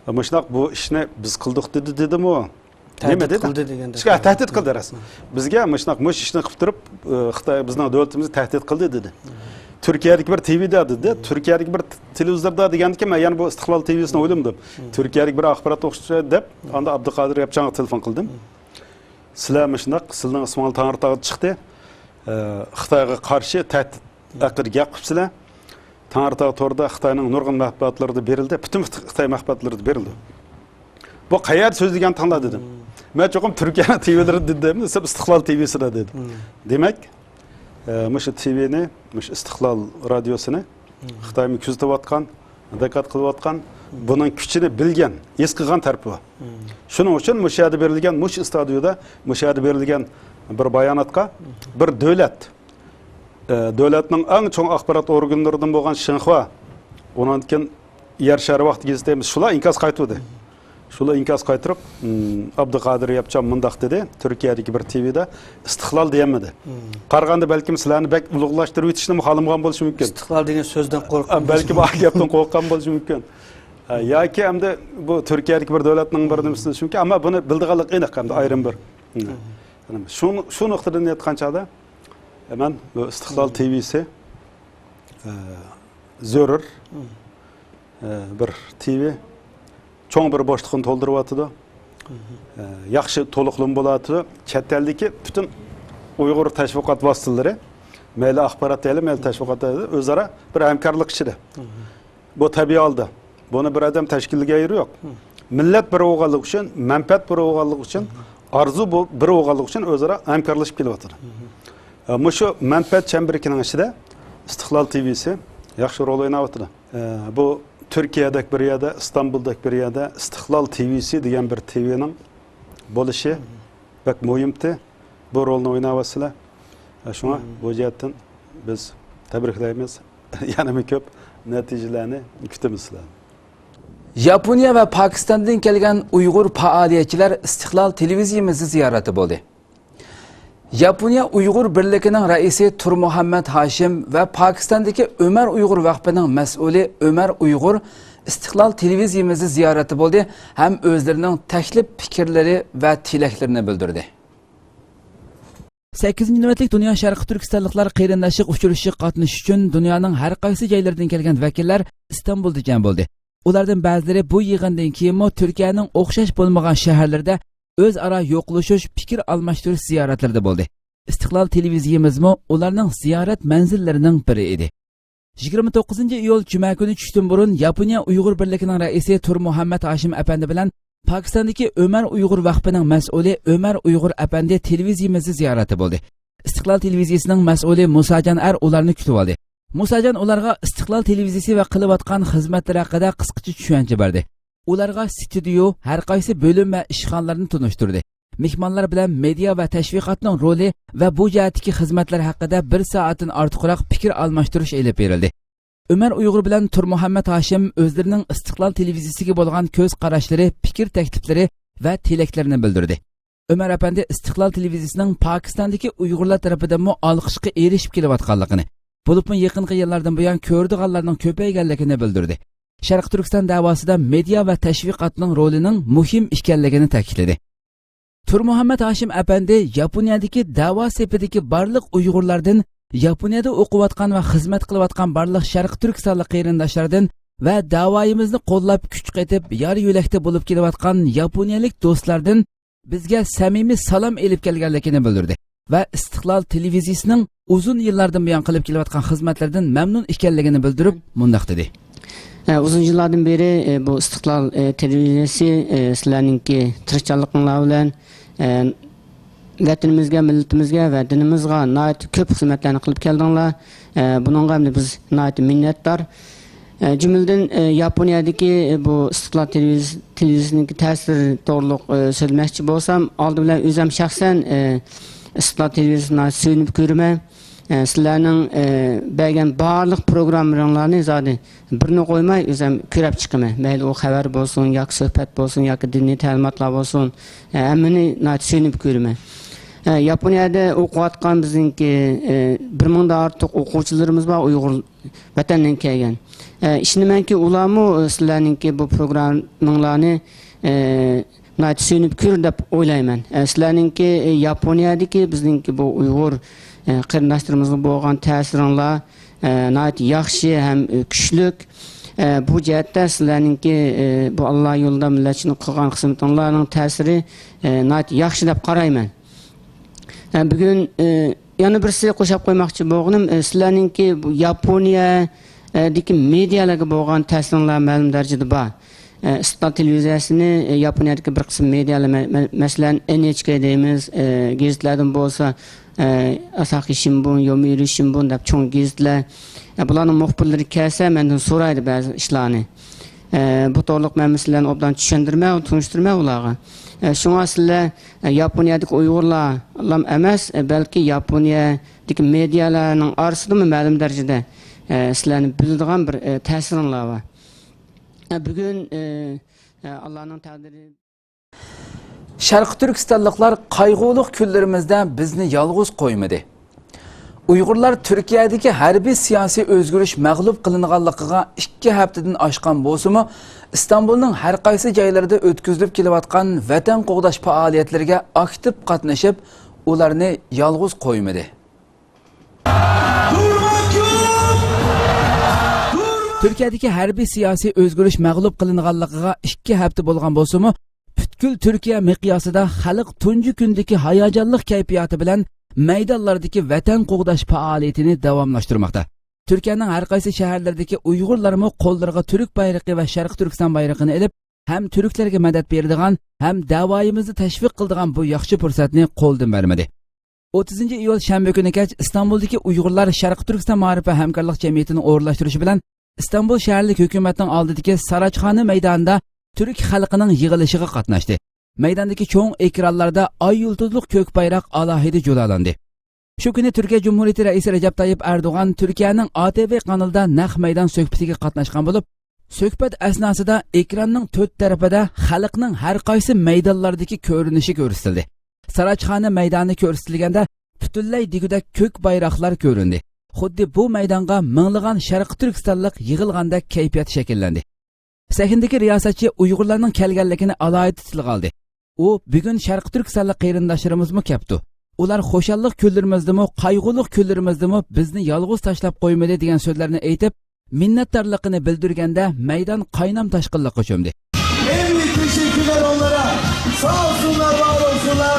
مۇشۇنداق بۇ ئىشنى بىز قىلدۇق دېدى، دېدىمۇ؟ نېمە تەھدىت دېدى؟ قىلدى دېگەندە. ئىشقا تەھدىت قىلدى راست. بىزگە مۇشۇنداق مۇش ئىشنى قىلىپ تۇرۇپ، ئە، خىتاي بىزنىڭ دۆلىتىمىزنى تەھدىت قىلدى دېدى. تۈركىيەدىكى بىر تىۋىدا دېدى. تۈركىيەدىكى بىر تېلېۋىزوردا دېگەندىكىن مەن يەنە بۇ ئىستىقلال تىۋىسىنى ئويلىمىدىم. تۈركىيەدىكى بىر ئاخبارات ئوقۇتقۇچى دەپ، ئاندا ئابدۇقادىر ياپچانغا تېلېفون قىلدىم. سىلەر مۇشۇنداق، سىلىنىڭ ئىسمىڭلار تەڭرىتاغدا چىقتى. ئە، خىتايغا قارشى تەھدىت ھەققىدە گەپ قىپسىلەر. تەڭرىتاغ تورىدا خىتاينىڭ نۇرغۇن مەتبۇئاتلىرىدا بېرىلدى، پۈتۈن خىت-، خىتاي مەتبۇئاتلىرىدا بېرىلدى. بۇ قەيەردە سۆزلىگەن تاڭلار دېدىم. مەن چوقۇم تۈركىيەنىڭ تىۋىلىرىدا دېدىم، سىز ئىستىقلال تىۋىسىدا دېدىم. دېمەك، ئە، مۇشۇ تىۋىنى، مۇشۇ ئىستىقلال رادىيوسىنى خىتايمۇ كۆزىتىۋاتقان، دىققەت قىلىۋاتقان، بۇنىڭ كۈچىنى بىلگەن، ھېس قىلغان تەرىپى بار. شۇنىڭ ئۈچۈن مۇشۇ يەردە بېرىلگەن، مۇشۇ ئىستادىيودا، مۇشۇ يەردە بېرىلگەن بىر باياناتقا بىر دۆلەت، ئە، دۆلەتنىڭ ئەڭ چوڭ ئاخبارات ئورگانلىرىدىن بولغان شىنخۇا، ئۇنىڭدىن كېيىن يەر شارى ۋاقتى گېزىتى، شۇلار ئىنكاس قايتۇردى. شۇلار ئىنكاس قايتۇرۇپ، ئابدۇقادىر ياپچان مۇنداق دېدى، تۈركىيەدىكى بىر تىۋىدا ئىستىقلال دېيەلمىدى. قارىغاندا بەلكىم سىلەرنى بەك ئۇلۇغلاشتۇرۇۋېتىشنىمۇ خالىمىغان بولۇشى مۇمكىن. ئىستىقلال دېگەن سۆزدىن قورققان، بەلكىم ئا گەپتىن قورققان بولۇشى مۇمكىن. ھە، ياكى ئەمدى بۇ تۈركىيەدىكى بىر دۆلەتنىڭ بىر نېمىسى بولۇشى مۇمكىن. ئەمما بۇنى بىلىدىغانلىقى ئېنىق، ئەمدى ئايرىم بىر. شۇ، شۇ نۇقتىدىن ئېيتقان چاغدا، مەن بۇ ئىستىقلال تىۋىسى، ئە، زۆرۈر، ئە، بىر تىۋى چوڭ بىر بوشلۇقنى تولدۇرۇۋاتىدۇ. ئە، ياخشى تولۇقلىما بولۇۋاتىدۇ. چەت ئەلدىكى پۈتۈن ئۇيغۇر تەشۋىقات ۋاسىتىلىرى، مەيلى ئاخبارات دەيلى، مەيلى تەشۋىقات دەيلى، ئۆزئارا بىر ھەمكارلىق ئىچىدە. بۇ تەبىئىي ھالدا. بۇنى بىر ئادەم تەشكىللىگەن يېرى يوق. مىللەت بىر بولغانلىقى ئۈچۈن، مەنپەئەت بىر بولغانلىقى ئۈچۈن، ئارزۇ بۇ، بىر بولغانلىقى ئۈچۈن ئۆزئارا ھەمكارلىشىپ كېلىۋاتىدۇ. ئە، مۇشۇ مەنپەئەت چەمبىرىكىنىڭ ئىچىدە ئىستىقلال تىۋىسى ياخشى رول ئويناۋاتىدۇ. ئە، بۇ تۈركىيەدەك بىر يەردە، ئىستانبۇلدەك بىر يەردە ئىستىقلال تىۋىسى دېگەن بىر تىۋىنىڭ بولۇشى بەك مۇھىمتى. بۇ رولنى ئويناۋاتىسىلەر. ئە، شۇڭا بۇ جەھەتتىن بىز تەبرىكلەيمىز. يەنىمۇ كۆپ نەتىجىلەرنى كۈتىمىز سىلەردىن. ياپونىيە ۋە پاكىستاندىن كەلگەن ئۇيغۇر پائالىيەتچىلەر ئىستىقلال تېلېۋىزىيىمىزنى زىيارەتتە بولدى. ياپونىيە ئۇيغۇر بىرلىكىنىڭ رەئىسى تۇرمۇھەممەت ھاشىم ۋە پاكىستاندىكى ئۆمەر ئۇيغۇر ۋەقپىنىڭ مەسئۇلى ئۆمەر ئۇيغۇر ئىستىقلال تېلېۋىزىيىمىزنى زىيارەتتە بولدى ھەم ئۆزلىرىنىڭ تەكلىپ پىكىرلىرى ۋە تىلەكلىرىنى بىلدۈردى. سەككىزىنچى نۆۋەتلىك دۇنيا شەرقىي تۈركىستانلىقلار قېرىنداشلىق ئۇچرىشىشىغا قاتنىشىش ئۈچۈن دۇنيانىڭ ھەر قايسى جايلىرىدىن كەلگەن ۋەكىللەر ئىستانبۇلدا جەم بولدى. ئۇلاردىن بەزىلىرى بۇ يىغىندىن كېيىنمۇ تۈركىيەنىڭ ئوخشاش بولمىغان شەھەرلىرىدە ئۆزئارا يوقلىشىش، پىكىر ئالماشتۇرۇش زىيارەتلىرىدە بولدى. ئىستىقلال تېلېۋىزىيىمىزمۇ ئۇلارنىڭ زىيارەت مەنزىللىرىنىڭ بىرى ئىدى. يىگىرمە توققۇزىنچى ئىيۇل جۈمە كۈنى چۈشتىن بۇرۇن ياپونىيە ئۇيغۇر بىرلىكىنىڭ رەئىسى تۇرمۇھەممەت ھاشىم ئەپەندى بىلەن پاكىستاندىكى ئۆمەر ئۇيغۇر ۋەقپىنىڭ مەسئۇلى ئۆمەر ئۇيغۇر ئەپەندى تېلېۋىزىيىمىزنى زىيارەتتە بولدى. ئىستىقلال تېلېۋىزىيىسىنىڭ مەسئۇلى مۇساجان ئەر ئۇلارنى كۈتۈۋالدى. مۇساجان ئۇلارغا ئىستىقلال تېلېۋىزىيىسى ۋە قىلىۋاتقان خىزمەتلىرى ھەققىدە قىسقىچە چۈشەنچە بەردى. ئۇلارغا ستۇدىيو، ھەر قايسى بۆلۈم ۋە ئىشخانىلارنى تونۇشتۇردى. مېھمانلار بىلەن مېدىيا ۋە تەشۋىقاتنىڭ رولى ۋە بۇ جەھەتتىكى خىزمەتلەر ھەققىدە بىر سائەتتىن ئارتۇقراق پىكىر ئالماشتۇرۇش ئېلىپ بېرىلدى. ئۆمەر ئۇيغۇر بىلەن تۇرمۇھەممەت ھاشىم ئۆزلىرىنىڭ ئىستىقلال تېلېۋىزىيىسىگە بولغان كۆز قاراشلىرى، پىكىر تەكلىپلىرى ۋە تىلەكلىرىنى بىلدۈردى. ئۆمەر ئەپەندى ئىستىقلال تېلېۋىزىيىسىنىڭ پاكىستاندىكى ئۇيغۇرلار تەرىپىدىنمۇ ئالقىشقا ئېرىشىپ كېلىۋاتقانلىقىنى، بولۇپمۇ يېقىنقى يىللاردىن بۇيان كۆرىدىغانلارنىڭ كۆپەيگەنلىكىنى بىلدۈردى. شەرقىي تۈركىستان دەۋاسىدا مېدىيا ۋە تەشۋىقاتنىڭ رولىنىڭ مۇھىم ئىكەنلىكىنى تەكىتلىدى. تۇرمۇھەممەت ھاشىم ئەپەندى ياپونىيەدىكى دەۋا سېپىدىكى بارلىق ئۇيغۇرلاردىن، ياپونىيەدە ئوقۇۋاتقان ۋە خىزمەت قىلىۋاتقان بارلىق شەرقىي تۈركىستانلىق قېرىنداشلاردىن ۋە دەۋايىمىزنى قوللاپ كۈچ قېتىپ يار يۆلەكتە بولۇپ كېلىۋاتقان ياپونىيەلىك دوستلاردىن بىزگە سەمىمىي سالام ئېلىپ كەلگەنلىكىنى بىلدۈردى ۋە ئىستىقلال تېلېۋىزىيىسىنىڭ ئۇزۇن يىللاردىن بۇيان قىلىپ كېلىۋاتقان خىزمەتلىرىدىن مەمنۇن ئىكەنلىكىنى بىلدۈرۈپ مۇنداق دېدى. ئە، ئۇزۇن يىللاردىن بېرى، ئە، بۇ ئىستىقلال، ئە، تېلېۋىزىيىسى، ئە، سىلەرنىڭكى تىرىشچانلىقىڭلار بىلەن، ئە، ۋەتىنىمىزگە، مىللىتىمىزگە ۋە دىنىمىزغا ناھايىتى كۆپ خىزمەتلەرنى قىلىپ كەلدىڭلار. ئە، بۇنىڭغا ئەمدى بىز ناھايىتى مىننەتدار. ئە، جۈملىدىن، ئە، ياپونىيەدىكى، ئە، بۇ ئىستىقلال تېلېۋىز-، تېلېۋىزىيىسىنىڭكى تەسىرى توغرۇلۇق، ئە، سۆزلىمەكچى بولسام، ئالدى بىلەن ئۆزۈم شەخسەن، ئە، ئىستىقلال تېلېۋىزىيىسىنى سۆيۈنۈپ كۆرىمەن. ئە، سىلەرنىڭ، ئە، بەرگەن بارلىق پروگراممىلىرىڭلارنى زادى بىرنى قويماي ئۆزۈم كۆرۈپ چىقىمەن. مەيلى ئۇ خەۋەر بولسۇن، ياكى سۆھبەت بولسۇن، ياكى دىنىي تەلىماتلار بولسۇن، ئە، ھەممىنى ناھايىتى سۆيۈنۈپ كۆرىمەن. ئە، ياپونىيەدە ئوقۇۋاتقان بىزنىڭكى، ئە، بىر مىڭدىن ئارتۇق ئوقۇغۇچىلىرىمىز بار، ئۇيغۇر ۋەتەندىن كەلگەن. ئە، ئىشىنىمەنكى، ئۇلارمۇ، ئە، سىلەرنىڭكى بۇ پروگراممىڭلارنى، ئە، ناھايىتى سۆيۈنۈپ كۆرىدۇ دەپ ئويلايمەن. ئە، سىلەرنىڭكى، ئە، ياپونىيەدىكى بىزنىڭكى بۇ ئۇيغۇر، ئە، قېرىنداشلىرىمىزغا بولغان تەسىرىڭلار، ئە، ناھايىتى ياخشى ھەم، ئە، كۈچلۈك. ئە، بۇ جەھەتتە سىلەرنىڭكى، ئە، بۇ ئاللا يولىدا مىللەت ئۈچۈن قىلغان خىزمىتىڭلارنىڭ تەسىرى، ئە، ناھايىتى ياخشى دەپ قارايمەن. ئە، بۈگۈن، ئە، يەنە بىرسى قوشاپ قويماقچى بولغىنىم، ئە، سىلەرنىڭكى بۇ ياپونىيەدىكى مېدىيالارغا بولغان تەسىرىڭلار مەلۇم دەرىجىدە بار. ئە، ئىستىقلال تېلېۋىزىيەسىنى، ئە، ياپونىيەدىكى بىر قىسىم مېدىيالار، مە-، مە-، مەسىلەن، ئېن ئېچ كەي دەيمىز، ئە، گېزىتلەردىن بولسا، ئە، ئاساھى شىنبۇن، يومىيرى شىنبۇن دەپ چوڭ گېزىتلەر، ئە، بۇلارنىڭ مۇخبىرلىرى كەلسە مەندىن سورايدۇ بەزى ئىشلارنى. ئە، بۇ توغرۇلۇق مەن سىلەرنى ئوبدان چۈشەندۈرمەي، تونۇشتۇرماي ئۇلارغا. ئە، شۇڭا سىلەر، ئە، ياپونىيەدىكى ئۇيغۇرلارلا ئەمەس، ئە، بەلكى ياپونىيەدىكى مېدىيالارنىڭ ئارىسىدىمۇ مەلۇم دەرىجىدە، ئە، سىلەرنى بىلىدىغان بىر، ئە، تەسىرىڭلار بار. ئە، بۈگۈن، ئە، ئە، ئاللانىڭ تەقدىرى. شەرقىي تۈركىستانلىقلار قايغۇلۇق كۈنلىرىمىزدە بىزنى يالغۇز قويمىدى. ئۇيغۇرلار تۈركىيەدىكى ھەربىي سىياسىي ئۆزگىرىش مەغلۇپ قىلىنغانلىقىغا ئىككى ھەپتىدىن ئاشقان بولسىمۇ، ئىستانبۇلنىڭ ھەر قايسى جايلىرىدا ئۆتكۈزۈلۈپ كېلىۋاتقان ۋەتەن قوغداش پائالىيەتلىرىگە ئاكتىپ قاتنىشىپ، ئۇلارنى يالغۇز قويمىدى. تۈركىيەدىكى ھەربىي سىياسىي ئۆزگىرىش مەغلۇپ قىلىنغانلىقىغا ئىككى ھەپتە بولغان بولسىمۇ، پۈتكۈل تۈركىيە مىقياسىدا خەلق تۇنجى كۈندىكى ھاياجانلىق كەيپىياتى بىلەن مەيدانلاردىكى ۋەتەن قوغداش پائالىيىتىنى داۋاملاشتۇرماقتا. تۈركىيەنىڭ ھەر قايسى شەھەرلىرىدىكى ئۇيغۇرلارمۇ قوللىرىغا تۈرك بايرىقى ۋە شەرقىي تۈركىستان بايرىقىنى ئېلىپ، ھەم تۈركلەرگە مەدەت بېرىدىغان، ھەم دەۋايىمىزنى تەشۋىق قىلىدىغان بۇ ياخشى پۇرسەتنى قولدىن بەرمىدى. ئوتتۇزىنچى ئىيۇل شەنبە كۈنى كەچ ئىستانبۇلدىكى ئۇيغۇرلار شەرقىي تۈركىستان مائارىپ ۋە ھەمكارلىق جەمئىيىتىنىڭ ئورۇنلاشتۇرۇشى بىلەن ئىستانبۇل شەھەرلىك ھۆكۈمەتنىڭ ئالدىدىكى ساراچخانا مەيدانىدا تۈرك خەلقىنىڭ يىغىلىشىغا قاتناشتى. مەيداندىكى چوڭ ئېكرانلاردا ئاي يۇلتۇزلۇق كۆك بايراق ئالاھىدە جۇلالاندى. شۇ كۈنى تۈركىيە جۇمھۇرىيىتى رەئىسى رەجەپ تايىپ ئەردوغان تۈركىيەنىڭ ئا تې ۋې قانىلىدا نەق مەيدان سۆھبىتىگە قاتناشقان بولۇپ، سۆھبەت ئەسناسىدا ئېكراننىڭ تۆت تەرىپىدە خەلقنىڭ ھەر قايسى مەيدانلاردىكى كۆرۈنۈشى كۆرسىتىلدى. ساراچخانا مەيدانى كۆرسىتىلگەندە، پۈتۈنلەي دېگۈدەك كۆك بايراقلار كۆرۈندى. خۇددى بۇ مەيدانغا مىڭلىغان شەرقىي تۈركىستانلىق يىغىلغاندەك كەيپىيات شەكىللەندى. سەھنىدىكى رىياسەتچى ئۇيغۇرلارنىڭ كەلگەنلىكىنى ئالاھىدە تىلغا ئالدى. ئۇ، بۈگۈن شەرقىي تۈركىستانلىق قېرىنداشلىرىمىزمۇ كەپتۇ. ئۇلار خۇشاللىق كۈنلىرىمىزدىمۇ، قايغۇلۇق كۈنلىرىمىزدىمۇ بىزنى يالغۇز تاشلاپ قويمىدى، دېگەن سۆزلەرنى ئېيتىپ، مىننەتدارلىقىنى بىلدۈرگەندە، مەيدان قاينام تاشقىنلىققا چۆمدى. En büyük teşekkürler onlara. Sağ olsunlar, var olsunlar,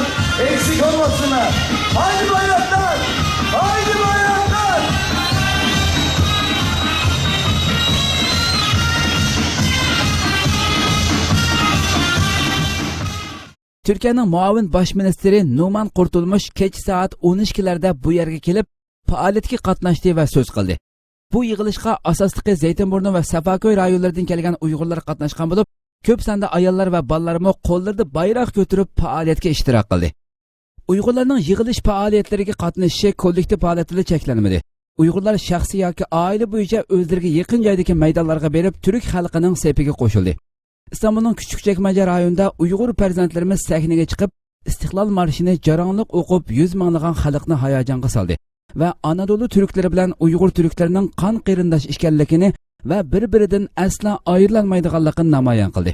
eksik olmasınlar. Haydi bayraklar, haydi bayraklar. تۈركىيەنىڭ مۇئاۋىن باش مىنىستىرى نۇمان قۇرتۇلمۇش كېچە سائەت ئون ئىككىلەردە بۇ يەرگە كېلىپ، پائالىيەتكە قاتناشتى ۋە سۆز قىلدى. بۇ يىغىلىشقا ئاساسلىقى زەيتىنبۇرنۇ ۋە سافاكۆي رايونلىرىدىن كەلگەن ئۇيغۇرلار قاتناشقان بولۇپ، كۆپ ساندا ئاياللار ۋە بالىلارمۇ قوللىرىدا بايراق كۆتۈرۈپ پائالىيەتكە ئىشتىراك قىلدى. ئۇيغۇرلارنىڭ يىغىلىش پائالىيەتلىرىگە قاتنىشىشى كوللېكتىپ ھالەتتىلا چەكلەنمىدى. ئۇيغۇرلار شەخسىي ياكى ئائىلە بويىچە ئۆزلىرىگە يېقىن جايدىكى مەيدانلارغا بېرىپ، تۈرك خەلقىنىڭ سېپىگە قوشۇلدى. ئىستانبۇلنىڭ كۈچۈكچەكمەجە رايونىدا ئۇيغۇر پەرزەنتلىرىمىز سەھنىگە چىقىپ، ئىستىقلال مارشىنى جاراڭلىق ئوقۇپ، يۈز مىڭلىغان خەلقنى ھاياجانغا سالدى ۋە ئانادولۇ تۈركلىرى بىلەن ئۇيغۇر تۈركلىرىنىڭ قان قېرىنداش ئىكەنلىكىنى ۋە بىر-بىرىدىن ئەسلا ئايرىلالمايدىغانلىقىنى نامايان قىلدى.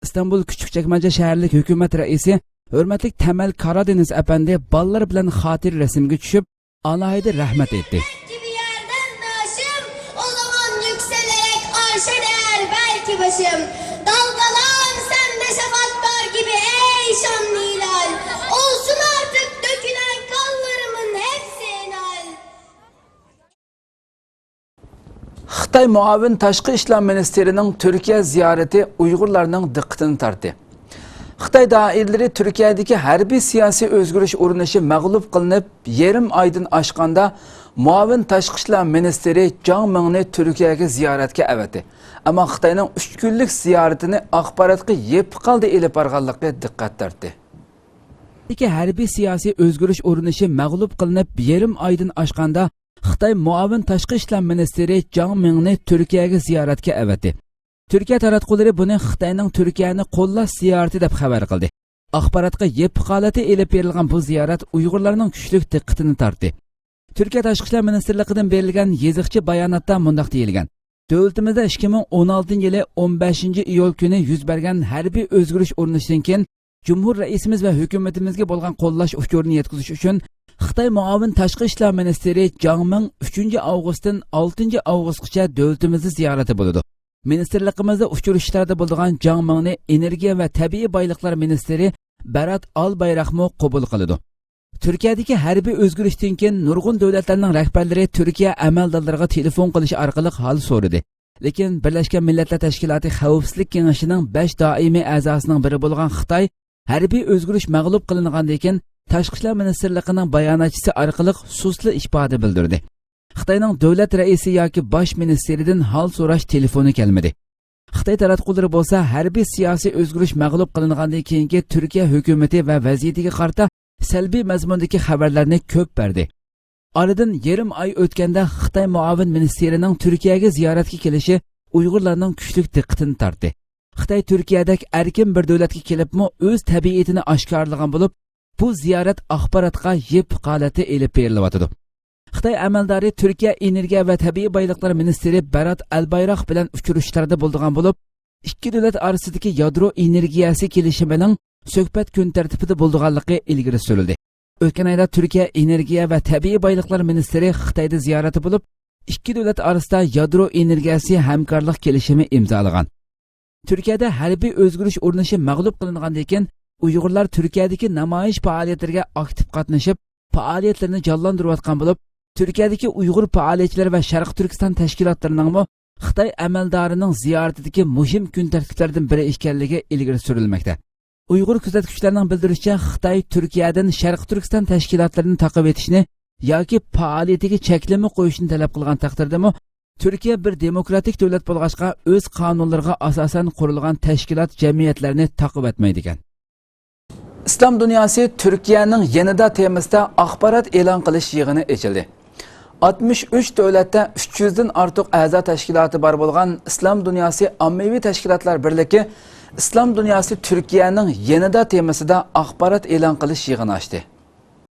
ئىستانبۇل كۈچۈكچەكمەجە شەھەرلىك ھۆكۈمەت رەئىسى ھۆرمەتلىك تەمەل كارادېنىز ئەپەندى بالىلار بىلەن خاتىرە رەسىمگە چۈشۈپ، ئالاھىدە رەھمەت ئېيتتى. Gibi yerden taşım, o zaman yükselerek arşa değer belki başım. Dalgalan sen de şafaklar gibi ey şanlı hilal. Olsun artık dökülen kanlarımın hepsi helal. خىتاي مۇئاۋىن تاشقى ئىشلار مىنىستىرىنىڭ تۈركىيە زىيارىتى ئۇيغۇرلارنىڭ دىققىتىنى تارتتى. خىتاي دائىرىلىرى تۈركىيەدىكى ھەربىي سىياسىي ئۆزگىرىش ئۇرۇنۇشى مەغلۇپ قىلىنىپ، يېرىم ئايدىن ئاشقاندا، مۇئاۋىن تاشقى ئىشلار مىنىستىرى جاڭ مىڭنى تۈركىيەگە زىيارەتكە ئەۋەتتى. ئەمما خىتاينىڭ ئۈچ كۈنلۈك زىيارىتىنى ئاخباراتقا يېپىق ھالدا ئېلىپ بارغانلىقى دىققەت تارتتى. ھەربىي سىياسىي ئۆزگىرىش ئۇرۇنۇشى مەغلۇپ قىلىنىپ، يېرىم ئايدىن ئاشقاندا، خىتاي مۇئاۋىن تاشقى ئىشلار مىنىستىرى جاڭ مىڭنى تۈركىيەگە زىيارەتكە ئەۋەتتى. تۈركىيە تاراتقۇلىرى بۇنى خىتاينىڭ تۈركىيەنى قوللاش زىيارىتى دەپ خەۋەر قىلدى. ئاخباراتقا يېپىق ھالەتتە ئېلىپ بېرىلغان بۇ زىيارەت ئۇيغۇرلارنىڭ كۈچلۈك دىققىتىنى تارتتى. تۈركىيە تاشقى ئىشلار مىنىستىرلىقىدىن بېرىلگەن يېزىقچە باياناتتا مۇنداق دېيىلگەن: دۆلىتىمىزدە ئىككى مىڭ ئون ئالتىنچى يىلى ئون بەشىنچى ئىيۇل كۈنى يۈز بەرگەن ھەربىي ئۆزگىرىش ئۇرۇنۇشىدىن كېيىن، جۇمھۇر رەئىسىمىز ۋە ھۆكۈمىتىمىزگە بولغان قوللاش ئۇچۇرىنى يەتكۈزۈش ئۈچۈن، خىتاي مۇئاۋىن تاشقى ئىشلار مىنىستىرى جاڭ مىڭ ئۈچىنچى ئاۋغۇستتىن ئالتىنچى ئاۋغۇستقىچە دۆلىتىمىزدە زىيارەتتە بولىدۇ. مىنىستىرلىقىمىزدا ئۇچرىشىشلاردا بولىدىغان جاڭ مىڭنى ئېنېرگىيە ۋە تەبىئىي بايلىقلار مىنىستىرى بەرات ئالبايراقمۇ قوبۇل قىلىدۇ. تۈركىيەدىكى ھەربىي ئۆزگىرىشتىن كېيىن نۇرغۇن دۆلەتلەرنىڭ رەھبەرلىرى تۈركىيە ئەمەلدارلىرىغا تېلېفون قىلىش ئارقىلىق ھال سورىدى. لېكىن بىرلەشكەن مىللەتلەر تەشكىلاتى خەۋپسىزلىك كېڭىشىنىڭ بەش دائىمىي ئەزاسىنىڭ بىرى بولغان خىتاي ھەربىي ئۆزگىرىش مەغلۇپ قىلىنغاندىن كېيىن تاشقى ئىشلار مىنىستىرلىقىنىڭ باياناتچىسى ئارقىلىق سۇسلا ئىپادە بىلدۈردى. خىتاينىڭ دۆلەت رەئىسى ياكى باش مىنىستىرىدىن ھال سوراش تېلېفونى كەلمىدى. خىتاي تاراتقۇلىرى بولسا ھەربىي سىياسىي ئۆزگىرىش مەغلۇپ قىلىنغاندىن كېيىنكى تۈركىيە ھۆكۈمىتى ۋە ۋەزىيىتىگە قارىتا سەلبىي مەزمۇندىكى خەۋەرلەرنى كۆپ بەردى. ئارىدىن يېرىم ئاي ئۆتكەندە خىتاي مۇئاۋىن مىنىستىرىنىڭ تۈركىيەگە زىيارەتكە كېلىشى ئۇيغۇرلارنىڭ كۈچلۈك دىققىتىنى تارتتى. خىتاي تۈركىيەدەك ئەركىن بىر دۆلەتكە كېلىپمۇ ئۆز تەبىئىتىنى ئاشكارىلىغان بولۇپ، بۇ زىيارەت ئاخباراتقا يېپىق ھالەتتە ئېلىپ بېرىلىۋاتىدۇ. خىتاي ئەمەلدارى تۈركىيە ئېنېرگىيە ۋە تەبىئىي بايلىقلار مىنىستىرى بەرات ئەلبايراق بىلەن ئۇچرىشىشلاردا بولىدىغان بولۇپ، ئىككى دۆلەت ئارىسىدىكى يادرو ئېنېرگىيەسى كېلىشىمىنىڭ سۆھبەت كۈن تەرتىپىدە بولىدىغانلىقى ئىلگىرى سۈرۈلدى. ئۆتكەن ئايدا تۈركىيە ئېنېرگىيە ۋە تەبىئىي بايلىقلار مىنىستىرى خىتايدا زىيارەتتە بولۇپ، ئىككى دۆلەت ئارىسىدا يادرو ئېنېرگىيەسى ھەمكارلىق كېلىشىمى ئىمزالىغان. تۈركىيەدە ھەربىي ئۆزگىرىش ئۇرۇنۇشى مەغلۇپ قىلىنغاندىن كېيىن، ئۇيغۇرلار تۈركىيەدىكى نامايىش پائالىيەتلىرىگە ئاكتىپ قاتنىشىپ، پائالىيەتلىرىنى جانلاندۇرۇۋاتقان بولۇپ، تۈركىيەدىكى ئۇيغۇر پائالىيەتچىلەر ۋە شەرقىي تۈركىستان تەشكىلاتلىرىنىڭمۇ خىتاي ئەمەلدارىنىڭ زىيارىتىدىكى مۇھىم كۈن تەرتىپلىرىدىن بىرى ئىكەنلىكى ئىلگىرى سۈرۈلمەكتە. ئۇيغۇر كۆزەتكۈچىلەرنىڭ بىلدۈرۈشىچە، خىتاي تۈركىيەدىن شەرقىي تۈركىستان تەشكىلاتلىرىنى تاقىۋېتىشنى ياكى پائالىيىتىگە چەكلىمە قويۇشنى تەلەپ قىلغان تەقدىردىمۇ، تۈركىيە بىر دېموكراتىك دۆلەت بولغاچقا، ئۆز قانۇنلىرىغا ئاساسەن قۇرۇلغان تەشكىلات، جەمئىيەتلەرنى تاقىۋەتمەيدىكەن. ئىسلام دۇنياسى تۈركىيەنىڭ يېنىدا تېمىسىدا ئاخبارات ئېلان قىلىش يىغىنى ئېچىلدى. ئاتمىش ئۈچ دۆلەتتە ئۈچ يۈزدىن ئارتۇق ئەزا تەشكىلاتى بار بولغان ئىسلام دۇنياسى ئاممىۋى تەشكىلاتلار بىرلىكى ئىسلام دۇنياسى تۈركىيەنىڭ يېنىدا تېمىسىدا ئاخبارات ئېلان قىلىش يىغىنى ئاچتى.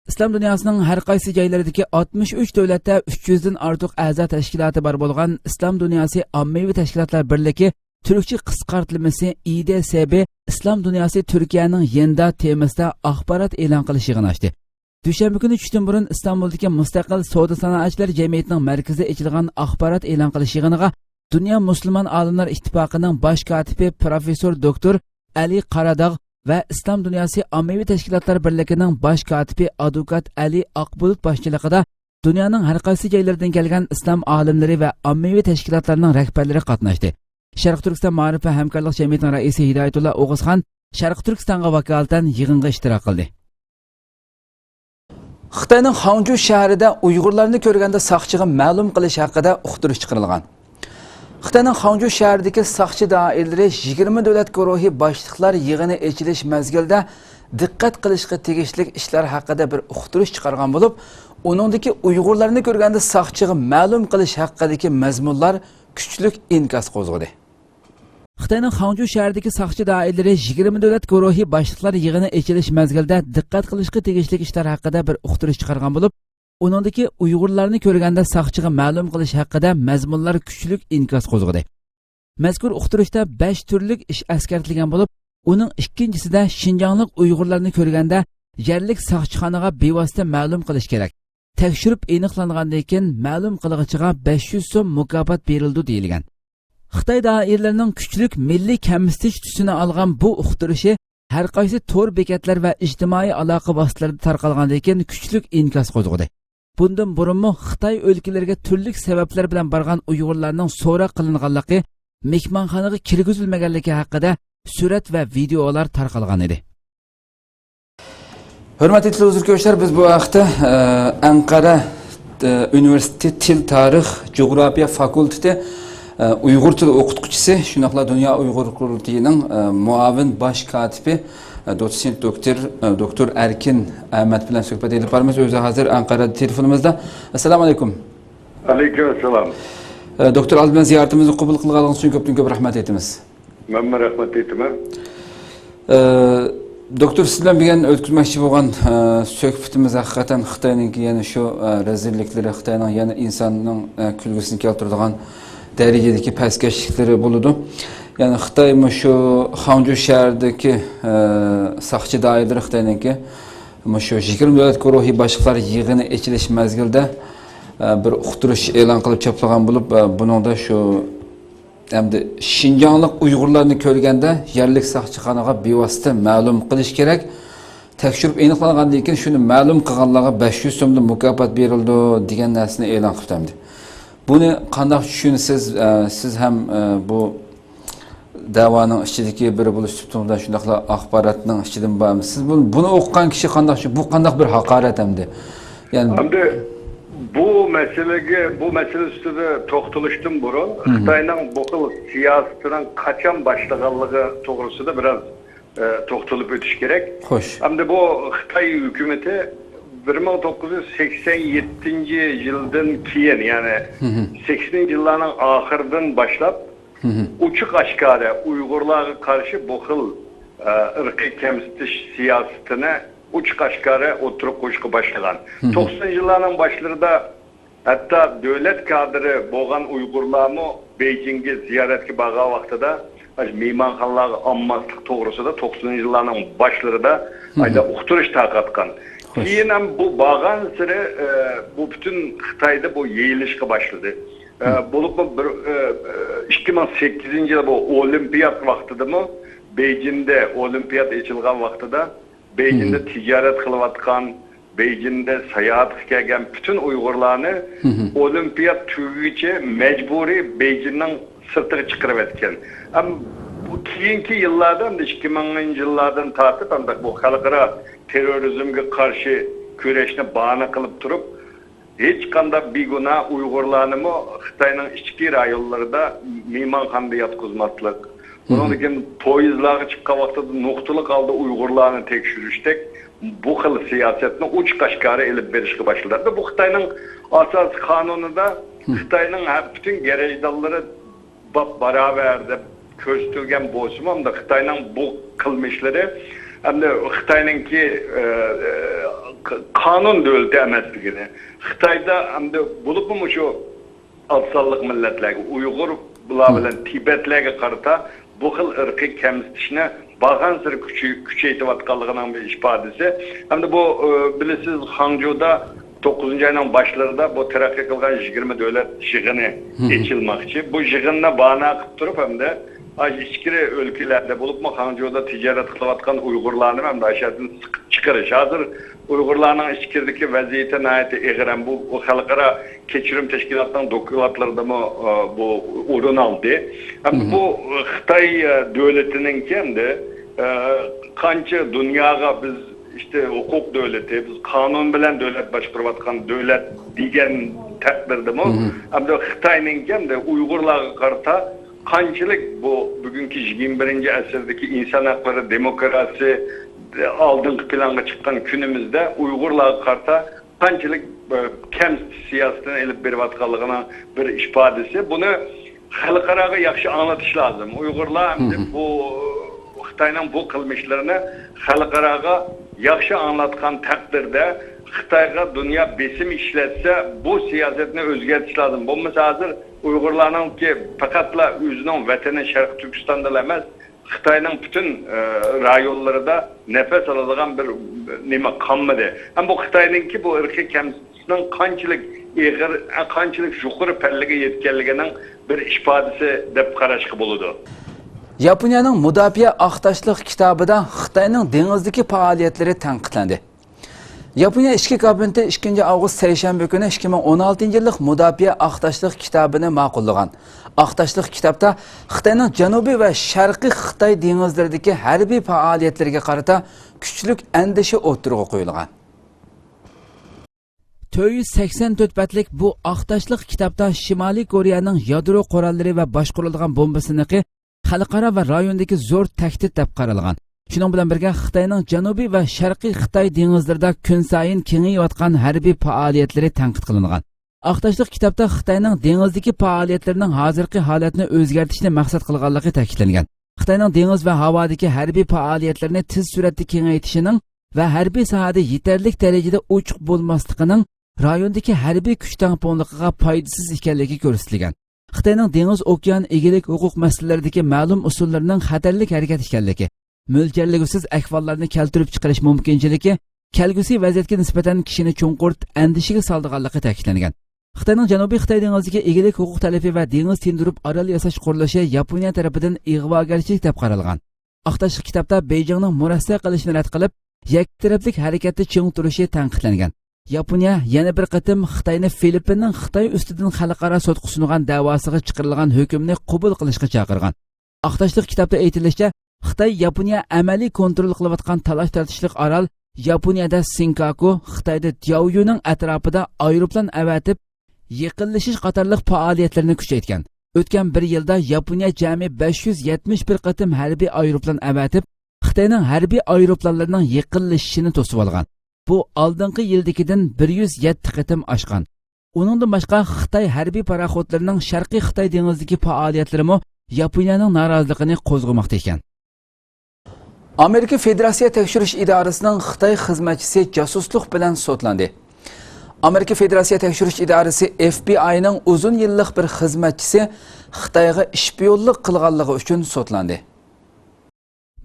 ئىسلام دۇنياسىنىڭ ھەر قايسى جايلىرىدىكى ئاتمىش ئۈچ دۆلەتتە ئۈچ يۈزدىن ئارتۇق ئەزا تەشكىلاتى بار بولغان ئىسلام دۇنياسى ئاممىۋى تەشكىلاتلار بىرلىكى، تۈركچە قىسقارتمىسى ئى دى سى بى، ئىسلام دۇنياسى تۈركىيەنىڭ يېنىدا تېمىسىدا ئاخبارات ئېلان قىلىش يىغىنى ئاچتى. دۈشەنبە كۈنى چۈشتىن بۇرۇن ئىستانبۇلدىكى مۇستەقىل سودا سانائەتچىلەر جەمئىيىتىنىڭ مەركىزىدە ئېچىلغان ئاخبارات ئېلان قىلىش يىغىنىغا دۇنيا مۇسۇلمان ئالىملار ئىتتىپاقىنىڭ باش كاتىپى پروفېسسور دوكتور ئەلى قاراداغ ۋە ئىسلام دۇنياسى ئاممىۋى تەشكىلاتلار بىرلىكىنىڭ باش كاتىپى ئادۋوكات ئەلى ئاقبۇلۇت باشچىلىقىدا دۇنيانىڭ ھەر قايسى جايلىرىدىن كەلگەن ئىسلام ئالىملىرى ۋە ئاممىۋى تەشكىلاتلارنىڭ رەھبەرلىرى قاتناشتى. شەرقىي تۈركىستان مائارىپ ۋە ھەمكارلىق جەمئىيىتىنىڭ رەئىسى ھىدايەتۇللا ئوغۇزخان شەرقىي تۈركىستانغا ۋاكالىتەن يىغىنغا ئىشتىراك قىلدى. خىتاينىڭ خاڭجۇ شەھىرىدە ئۇيغۇرلارنى كۆرگەندە ساقچىغا مەلۇم قىلىش ھەققىدە ئۇقتۇرۇش چىقىرىلغان. خىتاينىڭ خاڭجۇ شەھىرىدىكى ساقچى دائىرىلىرى يىگىرمە دۆلەت گۇرۇھى باشلىقلار يىغىنى ئېچىلىش مەزگىلىدە دىققەت قىلىشقا تېگىشلىك ئىشلار ھەققىدە بىر ئۇقتۇرۇش چىقارغان بولۇپ، ئۇنىڭدىكى ئۇيغۇرلارنى كۆرگەندە ساقچىغا مەلۇم قىلىش ھەققىدىكى مەزمۇنلار كۈچلۈك ئىنكاس قوزغىدى. خىتاينىڭ خاڭجۇ شەھىرىدىكى ساقچى دائىرىلىرى يىگىرمە دۆلەت گۇرۇھى باشلىقلار يىغىنى ئېچىلىش مەزگىلىدە دىققەت قىلىشقا تېگىشلىك ئىشلار ھەققىدە بىر ئۇقتۇرۇش چىقارغان بولۇپ، ئۇنىڭدىكى ئۇيغۇرلارنى كۆرگەندە ساقچىغا مەلۇم قىلىش ھەققىدە مەزمۇنلار كۈچلۈك ئىنكاس قوزغىدى. مەزكۇر ئۇقتۇرۇشتا بەش تۈرلۈك ئىش ئەسكەرتىلگەن بولۇپ، ئۇنىڭ ئىككىنچىسىدە شىنجاڭلىق ئۇيغۇرلارنى كۆرگەندە يەرلىك ساقچىخانىغا بىۋاسىتە مەلۇم قىلىش كېرەك. تەكشۈرۈپ ئېنىقلانغاندىن كېيىن مەلۇم قىلغۇچىغا بەش يۈز سوم مۇكاپات بېرىلىدۇ دېيىلگەن. خىتاي دائىرىلىرىنىڭ كۈچلۈك مىللىي كەمسىتىش تۈسىنى ئالغان بۇ ئۇقتۇرۇشى ھەر قايسى تور بېكەتلەر ۋە ئىجتىمائىي ئالاقە ۋاسىتىلىرىدا تارقالغاندىن كېيىن كۈچلۈك ئىنكاس قوزغىدى. بۇندىن بۇرۇنمۇ خىتاي ئۆلكىلىرىگە تۈرلۈك سەۋەبلەر بىلەن بارغان ئۇيغۇرلارنىڭ سوراق قىلىنغانلىقى، مېھمانخانىغا كىرگۈزۈلمىگەنلىكى ھەققىدە سۈرەت ۋە ۋىدېئولار تارقالغان ئىدى. ھۆرمەتلىك تېلېۋىزور كۆرۈشلەر، بىز بۇ ھەقتە، ئە، ئەنقەرە، ئە، ئۇنىۋېرسىتېتى تىل، تارىخ، جۇغراپىيە فاكۇلتېتى، ئە، ئۇيغۇر تىلى ئوقۇتقۇچىسى، شۇنداقلا دۇنيا ئۇيغۇر قۇرۇلتىيىنىڭ، ئە، مۇئاۋىن باش كاتىپى، ئە، دوتسېنت دوكتور، ئە، دوكتور ئەركىن ئەمەت بىلەن سۆھبەت ئېلىپ بارىمىز. ئۆزى ھازىر ئەنقەرە تېلېفونىمىزدا. ئەسسالامۇ ئەلەيكۇم. ئەلەيكۇم ئەسسالام. ئە، دوكتور، ئالدى بىلەن زىيارىتىمىزنى قوبۇل قىلغانلىقىڭىز ئۈچۈن كۆپتىن كۆپ رەھمەت ئېيتىمىز. مەنمۇ رەھمەت ئېيتىمەن. ئە، دوكتور، سىز بىلەن بۈگۈن ئۆتكۈزمەكچى بولغان، ئە، سۆھبىتىمىز ھەقىقەتەن خىتاينىڭكى يەنە شۇ، ئە، رەزىللىكلىرى، خىتاينىڭ يەنە ئىنساننىڭ، ئە، كۈلگۈسىنى كەلتۈرىدىغان دەرىجىدىكى پەسكەشلىكلىرى بولىدۇ. يەنى خىتاي مۇشۇ خاڭجۇ شەھىرىدىكى، ئە، ساقچى دائىرىلىرى خىتاينىڭكى مۇشۇ يىگىرمە دۆلەت گۇرۇھى باشلىقلار يىغىنى ئېچىلىش مەزگىلىدە، ئە، بىر ئۇقتۇرۇش ئېلان قىلىپ چاپلىغان بولۇپ، ئە، بۇنىڭدا شۇ ئەمدى شىنجاڭلىق ئۇيغۇرلارنى كۆرگەندە يەرلىك ساقچىخانىغا بىۋاسىتە مەلۇم قىلىش كېرەك. تەكشۈرۈپ ئېنىقلانغاندىن كېيىن شۇنى مەلۇم قىلغانلارغا بەش يۈز سومدىن مۇكاپات بېرىلىدۇ دېگەن نەرسىنى ئېلان قىلىپتۇ ئەمدى. بۇنى قانداق چۈشىنىسىز؟ ئە، سىز ھەم، ئە، بۇ دەۋانىڭ ئىچىدىكى بىرى بولۇش سۈپىتىڭىز بىلەن شۇنداقلا ئاخباراتنىڭ ئىچىدىمۇ بارمۇ؟ سىز بۇنى، بۇنى ئوقۇغان كىشى قانداق چۈ-، بۇ قانداق بىر ھاقارەت ئەمدى؟ يەنى ئەمدى بۇ مەسىلىگە، بۇ مەسىلە ئۈستىدە توختىلىشتىن بۇرۇن، خىتاينىڭ بۇ خىل سىياسىتىنىڭ قاچان باشلىغانلىقى توغرىسىدا بىراز، ئە، توختىلىپ ئۆتۈش كېرەك. خوش. ئەمدى بۇ خىتاي ھۆكۈمىتى بىر مىڭ توققۇز يۈز سەكسەن يەتتىنچى يىلدىن كېيىن، يەنى سەكسىنىنچى يىللارنىڭ ئاخىرىدىن باشلاپ، ئوچۇق ئاشكارا ئۇيغۇرلارغا قارشى بۇ خىل، ئە، ئىرقىي كەمسىتىش سىياسىتىنى ئوچۇق ئاشكارا ئوتتۇرىغا قويۇشقا باشلىغان. توقسىنىنچى يىللارنىڭ باشلىرىدا ھەتتا دۆلەت كادىرى بولغان ئۇيغۇرلارمۇ بېيجىڭگە زىيارەتكە بارغان ۋاقتىدا، ئاشۇ مېھمانخانىلارغا ئالماسلىق توغرىسىدا توقسىنىنچى يىللارنىڭ باشلىرىدا ئايدا ئۇقتۇرۇش تارقاتقان. خوش. كېيىن ھەم بۇ بارغانسېرى، ئە، بۇ پۈتۈن خىتايدا بۇ يېيىلىشقا باشلىدى. ئە، بولۇپمۇ بىر، ئە، ئىككى مىڭ سەككىزىنچى يىلى بۇ ئولىمپىيات ۋاقتىدىمۇ، بېيجىڭدە ئولىمپىيات ئېچىلغان ۋاقتىدا، بېيجىڭدە تىجارەت قىلىۋاتقان، بېيجىڭدە ساياھەتكە كەلگەن پۈتۈن ئۇيغۇرلارنى ئولىمپىيات تۈگىگىچە مەجبۇرىي بېيجىڭنىڭ سىرتىغا چىقىرىۋەتكەن. ئەم، بۇ كېيىنكى يىللاردا، ئەمدى ئىككى مىڭىنچى يىللاردىن تارتىپ، ئەمدى بۇ خەلقئارا تېررورىزمگە قارشى كۈرەشنى باھانە قىلىپ تۇرۇپ، ھېچقانداق بىگۇناھ ئۇيغۇرلارنىمۇ خىتاينىڭ ئىچكى رايونلىرىدا مېھمانخانىدا ياتقۇزماسلىق، ئۇنىڭدىن كېيىن پويىزلارغا چىققان ۋاقتىدا نۇقتىلىق ھالدا ئۇيغۇرلارنى تەكشۈرۈشتەك بۇ خىل سىياسەتنى ئوچۇق ئاشكارا ئېلىپ بېرىشقا باشلىدى. بۇ خىتاينىڭ ئاساسىي قانۇنىدا خىتاينىڭ ھەر پۈتۈن گەرەجدانلىرى باپ باراۋەر دەپ كۆرسىتىلگەن بولسىمۇ، ئەمدى خىتاينىڭ بۇ قىلمىشلىرى ئەمدى خىتاينىڭكى، ئە، ئە، قانۇن دۆلىتى ئەمەسلىكىنى، خىتايدا ئەمدى بولۇپمۇ مۇشۇ ئاز سانلىق مىللەتلەرگە، ئۇيغۇر بۇلار بىلەن تىبەتلەرگە قارىتا بۇ خىل ئىرقىي كەمسىتىشنى بارغانسېرى كۈچەي-، كۈچەيتىۋاتقانلىقىنىڭ بىر ئىپادىسى. ئەمدى بۇ، ئە، بىلىسىز، خاڭجۇدا توققۇزىنچى ئاينىڭ باشلىرىدا بۇ تەرەققىي قىلغان يىگىرمە دۆلەت يىغىنى ئېچىلماقچى. بۇ يىغىننى بانا قىلىپ تۇرۇپ، ئەمدى ئاشۇ ئىچكىرى ئۆلكىلەردە، بولۇپمۇ خاڭجۇدا تىجارەت قىلىۋاتقان ئۇيغۇرلارنى ئەمدى ئاشۇ يەردىن سىقىپ چىقىرىش. ھازىر ئۇيغۇرلارنىڭ ئىچكىرىدىكى ۋەزىيىتى ناھايىتى ئېغىر. ھەم بۇ، بۇ خەلقئارا كەچۈرۈم تەشكىلاتىنىڭ دوكلاتلىرىدىمۇ، ئە، بۇ ئورۇن ئالدى. ھەم بۇ خىتاي، ئە، دۆلىتىنىڭكى ئەمدى، ئە، قانچە دۇنياغا بىز ئىشتە ھوقۇق دۆلىتى، بىز قانۇن بىلەن دۆلەت باشقۇرۇۋاتقان دۆلەت دېگەن تەقدىردىمۇ، ئەمدى خىتاينىڭكى ئەمدى ئۇيغۇرلارغا قارىتا قانچىلىك بۇ بۈگۈنكى يىگىرمە بىرىنچى ئەسىردىكى ئىنسان ھەقلىرى، دېموكراتىيە، ئالدىنقى پىلانغا چىققان كۈنىمىزدە ئۇيغۇرلارغا قارىتا قانچىلىك، ئە، كەمسىتىش سىياسىتىنى ئېلىپ بېرىۋاتقانلىقىنىڭ بىر ئىپادىسى. بۇنى خەلقئاراغا ياخشى ئاڭلىتىش لازىم. ئۇيغۇرلار ئەمدى بۇ خىتاينىڭ بۇ قىلمىشلىرىنى خەلقئاراغا ياخشى ئاڭلاتقان تەقدىردە، خىتايغا دۇنيا بېسىم ئىشلەتسە، بۇ سىياسەتنى ئۆزگەرتىش لازىم. بولمىسا ھازىر ئۇيغۇرلارنىڭكى پەقەتلا ئۆزىنىڭ ۋەتىنى شەرقىي تۈركىستاندىلا ئەمەس، خىتاينىڭ پۈتۈن، ئە، رايونلىرىدا نەپەس ئالىدىغان بىر نېمە قالمىدى. ھەم بۇ خىتاينىڭكى بۇ ئىرقىي كەمسىتىشنىڭ قانچىلىك ئېغىر، قانچىلىك يۇقىرى پەللىگە يەتكەنلىكىنىڭ بىر ئىپادىسى دەپ قاراشقا بولىدۇ. ياپونىيەنىڭ مۇداپىئە ئاقتاشلىق كىتابىدا خىتاينىڭ دېڭىزدىكى پائالىيەتلىرى تەنقىدلەندى. ياپونىيە ئىچكى كابىنېتى ئىككىنچى ئاۋغۇست سەيشەنبە كۈنى ئىككى مىڭ ئون ئالتىنچى يىللىق مۇداپىئە ئاقتاشلىق كىتابىنى ماقۇللىغان. ئاقتاشلىق كىتابتا خىتاينىڭ جەنۇبىي ۋە شەرقىي خىتاي دېڭىزلىرىدىكى ھەربىي پائالىيەتلىرىگە قارىتا كۈچلۈك ئەندىشە ئوتتۇرىغا قويۇلغان. تۆت يۈز سەكسەن تۆت بەتلىك بۇ ئاقتاشلىق كىتابتا شىمالىي كورېيەنىڭ يادرو قوراللىرى ۋە باشقۇرۇلىدىغان بومبا سىنىقى خەلقئارا ۋە رايوندىكى زور تەھدىت دەپ قارالغان. شۇنىڭ بىلەن بىرگە، خىتاينىڭ جەنۇبىي ۋە شەرقىي خىتاي دېڭىزلىرىدا كۈنسايىن كېڭىيىۋاتقان ھەربىي پائالىيەتلىرى تەنقىد قىلىنغان. ئاقتاشلىق كىتابتا خىتاينىڭ دېڭىزدىكى پائالىيەتلىرىنىڭ ھازىرقى ھالەتنى ئۆزگەرتىشنى مەقسەت قىلغانلىقى تەكىتلەنگەن. خىتاينىڭ دېڭىز ۋە ھاۋادىكى ھەربىي پائالىيەتلىرىنى تېز سۈرئەتتە كېڭەيتىشىنىڭ ۋە ھەربىي ساھەدە يېتەرلىك دەرىجىدە ئوچۇق بولماسلىقىنىڭ رايوندىكى ھەربىي كۈچ تەڭپۇڭلۇقىغا پايدىسىز ئىكەنلىكى كۆرسىتىلگەن. خىتاينىڭ دېڭىز ئوكيان ئىگىلىك ھوقۇق مەسىلىلىرىدىكى مەلۇم ئۇسۇللىرىنىڭ خەتەرلىك ھەرىكەت ئىكەنلىكى، مۆلچەرلىگۈسىز ئەھۋاللارنى كەلتۈرۈپ چىقىرىش مۇمكىنچىلىكى كەلگۈسى ۋەزىيەتكە نىسبەتەن كىشىنى چوڭقۇر ئەندىشىگە سالىدىغانلىقى تەكىتلەنگەن. خىتاينىڭ جەنۇبىي خىتاي دېڭىزىدىكى ئىگىلىك ھوقۇق تەلىپى ۋە دېڭىز تىندۇرۇپ ئارال ياساش قۇرۇلۇشى ياپونىيە تەرىپىدىن ئىغۋاگەرچىلىك دەپ قارالغان. ئاقتاشلىق كىتابتا بېيجىڭنىڭ مۇرەسسە قىلىشىنى رەت قىلىپ، يەككە تەرەپلىك ھەرىكەتتە چىڭ تۇرۇشى تەنقىدلەنگەن. ياپونىيە يەنە بىر قېتىم خىتاينى فىلىپپىننىڭ خىتاي ئۈستىدىن خەلقئارا سوتقا سۇنغان دەۋاسىغا چىقىرىلغان ھۆكۈمنى قوبۇل قىلىشقا چاقىرغان. ئاقتاشلىق كىتابتا ئېيتىلىشىچە، خىتاي ياپونىيە ئەمەلىي كونترول قىلىۋاتقان تالاش-تارتىشلىق ئارال ياپونىيەدە سېنكاكۇ، خىتايدا دياۋيۈنىڭ ئەتراپىدا ئايروپىلان ئەۋەتىپ، يېقىنلىشىش قاتارلىق پائالىيەتلىرىنى كۈچەيتكەن. ئۆتكەن بىر يىلدا ياپونىيە جەمئىي بەش يۈز يەتمىش بىر قېتىم ھەربىي ئايروپىلان ئەۋەتىپ، خىتاينىڭ ھەربىي ئايروپىلانلىرىنىڭ يېقىنلىشىشىنى توسۇۋالغان. بۇ ئالدىنقى يىلدىكىدىن بىر يۈز يەتتە قېتىم ئاشقان. ئۇنىڭدىن باشقا، خىتاي ھەربىي پاراخوتلىرىنىڭ شەرقىي خىتاي دېڭىزىدىكى پائالىيەتلىرىمۇ ياپونىيەنىڭ نارازىلىقىنى قوزغىماقتا ئىكەن. ئامېرىكا فېدېراتسىيە تەكشۈرۈش ئىدارىسىنىڭ خىتاي خىزمەتچىسى جاسۇسلۇق بىلەن سوتلاندى. ئامېرىكا فېدېراتسىيە تەكشۈرۈش ئىدارىسى، ئېف بى ئاينىڭ ئۇزۇن يىللىق بىر خىزمەتچىسى خىتايغا شپىيونلۇق قىلغانلىقى ئۈچۈن سوتلاندى.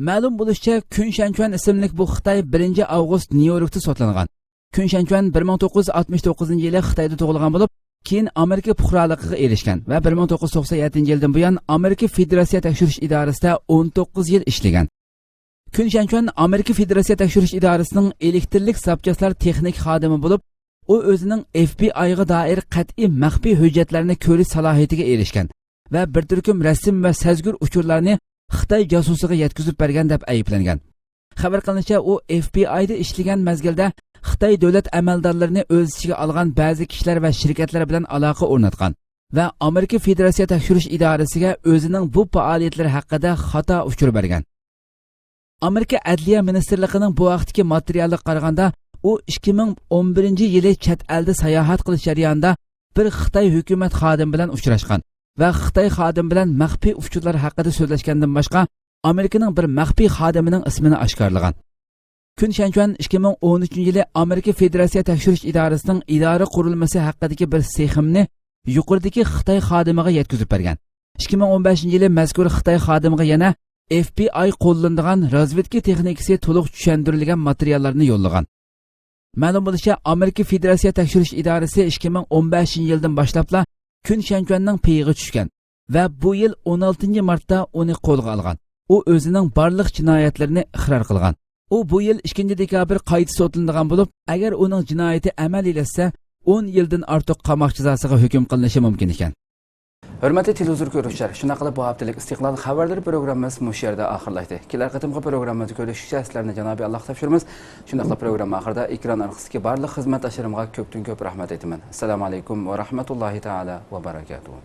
مەلۇم بولۇشىچە، كۈن شەنچۈەن ئىسىملىك بۇ خىتاي بىرىنچى ئاۋغۇست نيۇ يوركتا سوتلانغان. كۈن شەنچۈەن بىر مىڭ توققۇز يۈز ئاتمىش توققۇزىنچى يىلى خىتايدا تۇغۇلغان بولۇپ، كېيىن ئامېرىكا پۇقرالىقىغا ئېرىشكەن ۋە بىر مىڭ توققۇز يۈز توقسەن يەتتىنچى يىلدىن بۇيان ئامېرىكا فېدېراتسىيە تەكشۈرۈش ئىدارىسىدە ئون توققۇز يىل ئىشلىگەن. كۈن شەنچۈەن ئامېرىكا فېدېراتسىيە تەكشۈرۈش ئىدارىسىنىڭ ئېلېكتىرلىك زاپچاسلار تېخنىك خادىمى بولۇپ، ئۇ ئۆزىنىڭ ئېف بى ئايغا دائىر قەتئىي مەخپىي ھۆججەتلەرنى كۆرۈش سالاھىيىتىگە ئېرىشكەن ۋە بىر تۈركۈم رەسىم ۋە سەزگۈر ئۇچۇرلارنى خىتاي جاسۇسىغا يەتكۈزۈپ بەرگەن دەپ ئەيىبلەنگەن. خەۋەر قىلىنىشىچە، ئۇ ئېف بى ئايدا ئىشلىگەن مەزگىلدە خىتاي دۆلەت ئەمەلدارلىرىنى ئۆز ئىچىگە ئالغان بەزى كىشىلەر ۋە شىركەتلەر بىلەن ئالاقە ئورناتقان ۋە ئامېرىكا فېدېراتسىيە تەكشۈرۈش ئىدارىسىگە ئۆزىنىڭ بۇ پائالىيەتلىرى ھەققىدە خاتا ئۇچۇر بەرگەن. ئامېرىكا ئەدلىيە مىنىستىرلىقىنىڭ بۇ ھەقتىكى ماتېرىيالىغا قارىغاندا، ئۇ ئىككى مىڭ ئون بىرىنچى يىلى چەت ئەلدە ساياھەت قىلىش جەريانىدا بىر خىتاي ھۆكۈمەت خادىمى بىلەن ئۇچراشقان ۋە خىتاي خادىمى بىلەن مەخپىي ئۇچۇرلار ھەققىدە سۆزلەشكەندىن باشقا، ئامېرىكىنىڭ بىر مەخپىي خادىمىنىڭ ئىسمىنى ئاشكارىلىغان. كۈن شەنچۈەن ئىككى مىڭ ئون ئۈچىنچى يىلى ئامېرىكا فېدېراتسىيە تەكشۈرۈش ئىدارىسىنىڭ ئىدارە قۇرۇلمىسى ھەققىدىكى بىر سېخىمنى يۇقىرىدىكى خىتاي خادىمىغا يەتكۈزۈپ بەرگەن. ئىككى مىڭ ئون بەشىنچى يىلى مەزكۇر خىتاي خادىمىغا يەنە ئېف بى ئاي قوللىنىدىغان رازۋېدكا تېخنىكىسى تولۇق چۈشەندۈرۈلگەن ماتېرىياللارنى يوللىغان. مەلۇم بولۇشىچە، ئامېرىكا فېدېراتسىيە تەكشۈرۈش ئىدارىسى ئىككى مىڭ ئون بەشىنچى يىلدىن باشلاپلا كۈن شەنچۈەننىڭ پېيىغا چۈشكەن ۋە بۇ يىل ئون ئالتىنچى مارتتا ئۇنى قولغا ئالغان. ئۇ ئۆزىنىڭ بارلىق جىنايەتلىرىنى ئىقرار قىلغان. ئۇ بۇ يىل ئىككىنچى دېكابىر قايتا سوتلىنىدىغان بولۇپ، ئەگەر ئۇنىڭ جىنايىتى ئەمەلىيلەشسە، ئون يىلدىن ئارتۇق قاماق جازاسىغا ھۆكۈم قىلىنىشى مۇمكىن ئىكەن. ھۆرمەتلىك تېلېۋىزور كۆرۈشچىلەر، شۇنداقلا بۇ ھەپتىلىك ئىستىقلال خەۋەرلىرى پروگراممىمىز مۇشۇ يەردە ئاخىرلاشتى. كېلەر قېتىمقى پروگراممىمىزدا كۆرۈشكىچە سىلەرنى جانابىي ئاللاغا تاپشۇرىمىز. شۇنداقلا پروگرامما ئاخىرىدا ئېكران ئارقىسىدىكى بارلىق خىزمەتداشلىرىمغا كۆپتىن كۆپ رەھمەت ئېيتىمەن. ئەسسالامۇ ئەلەيكۇم ۋە رەھمەتۇللاھى تائالا ۋە بەرەكاتۇھۇ.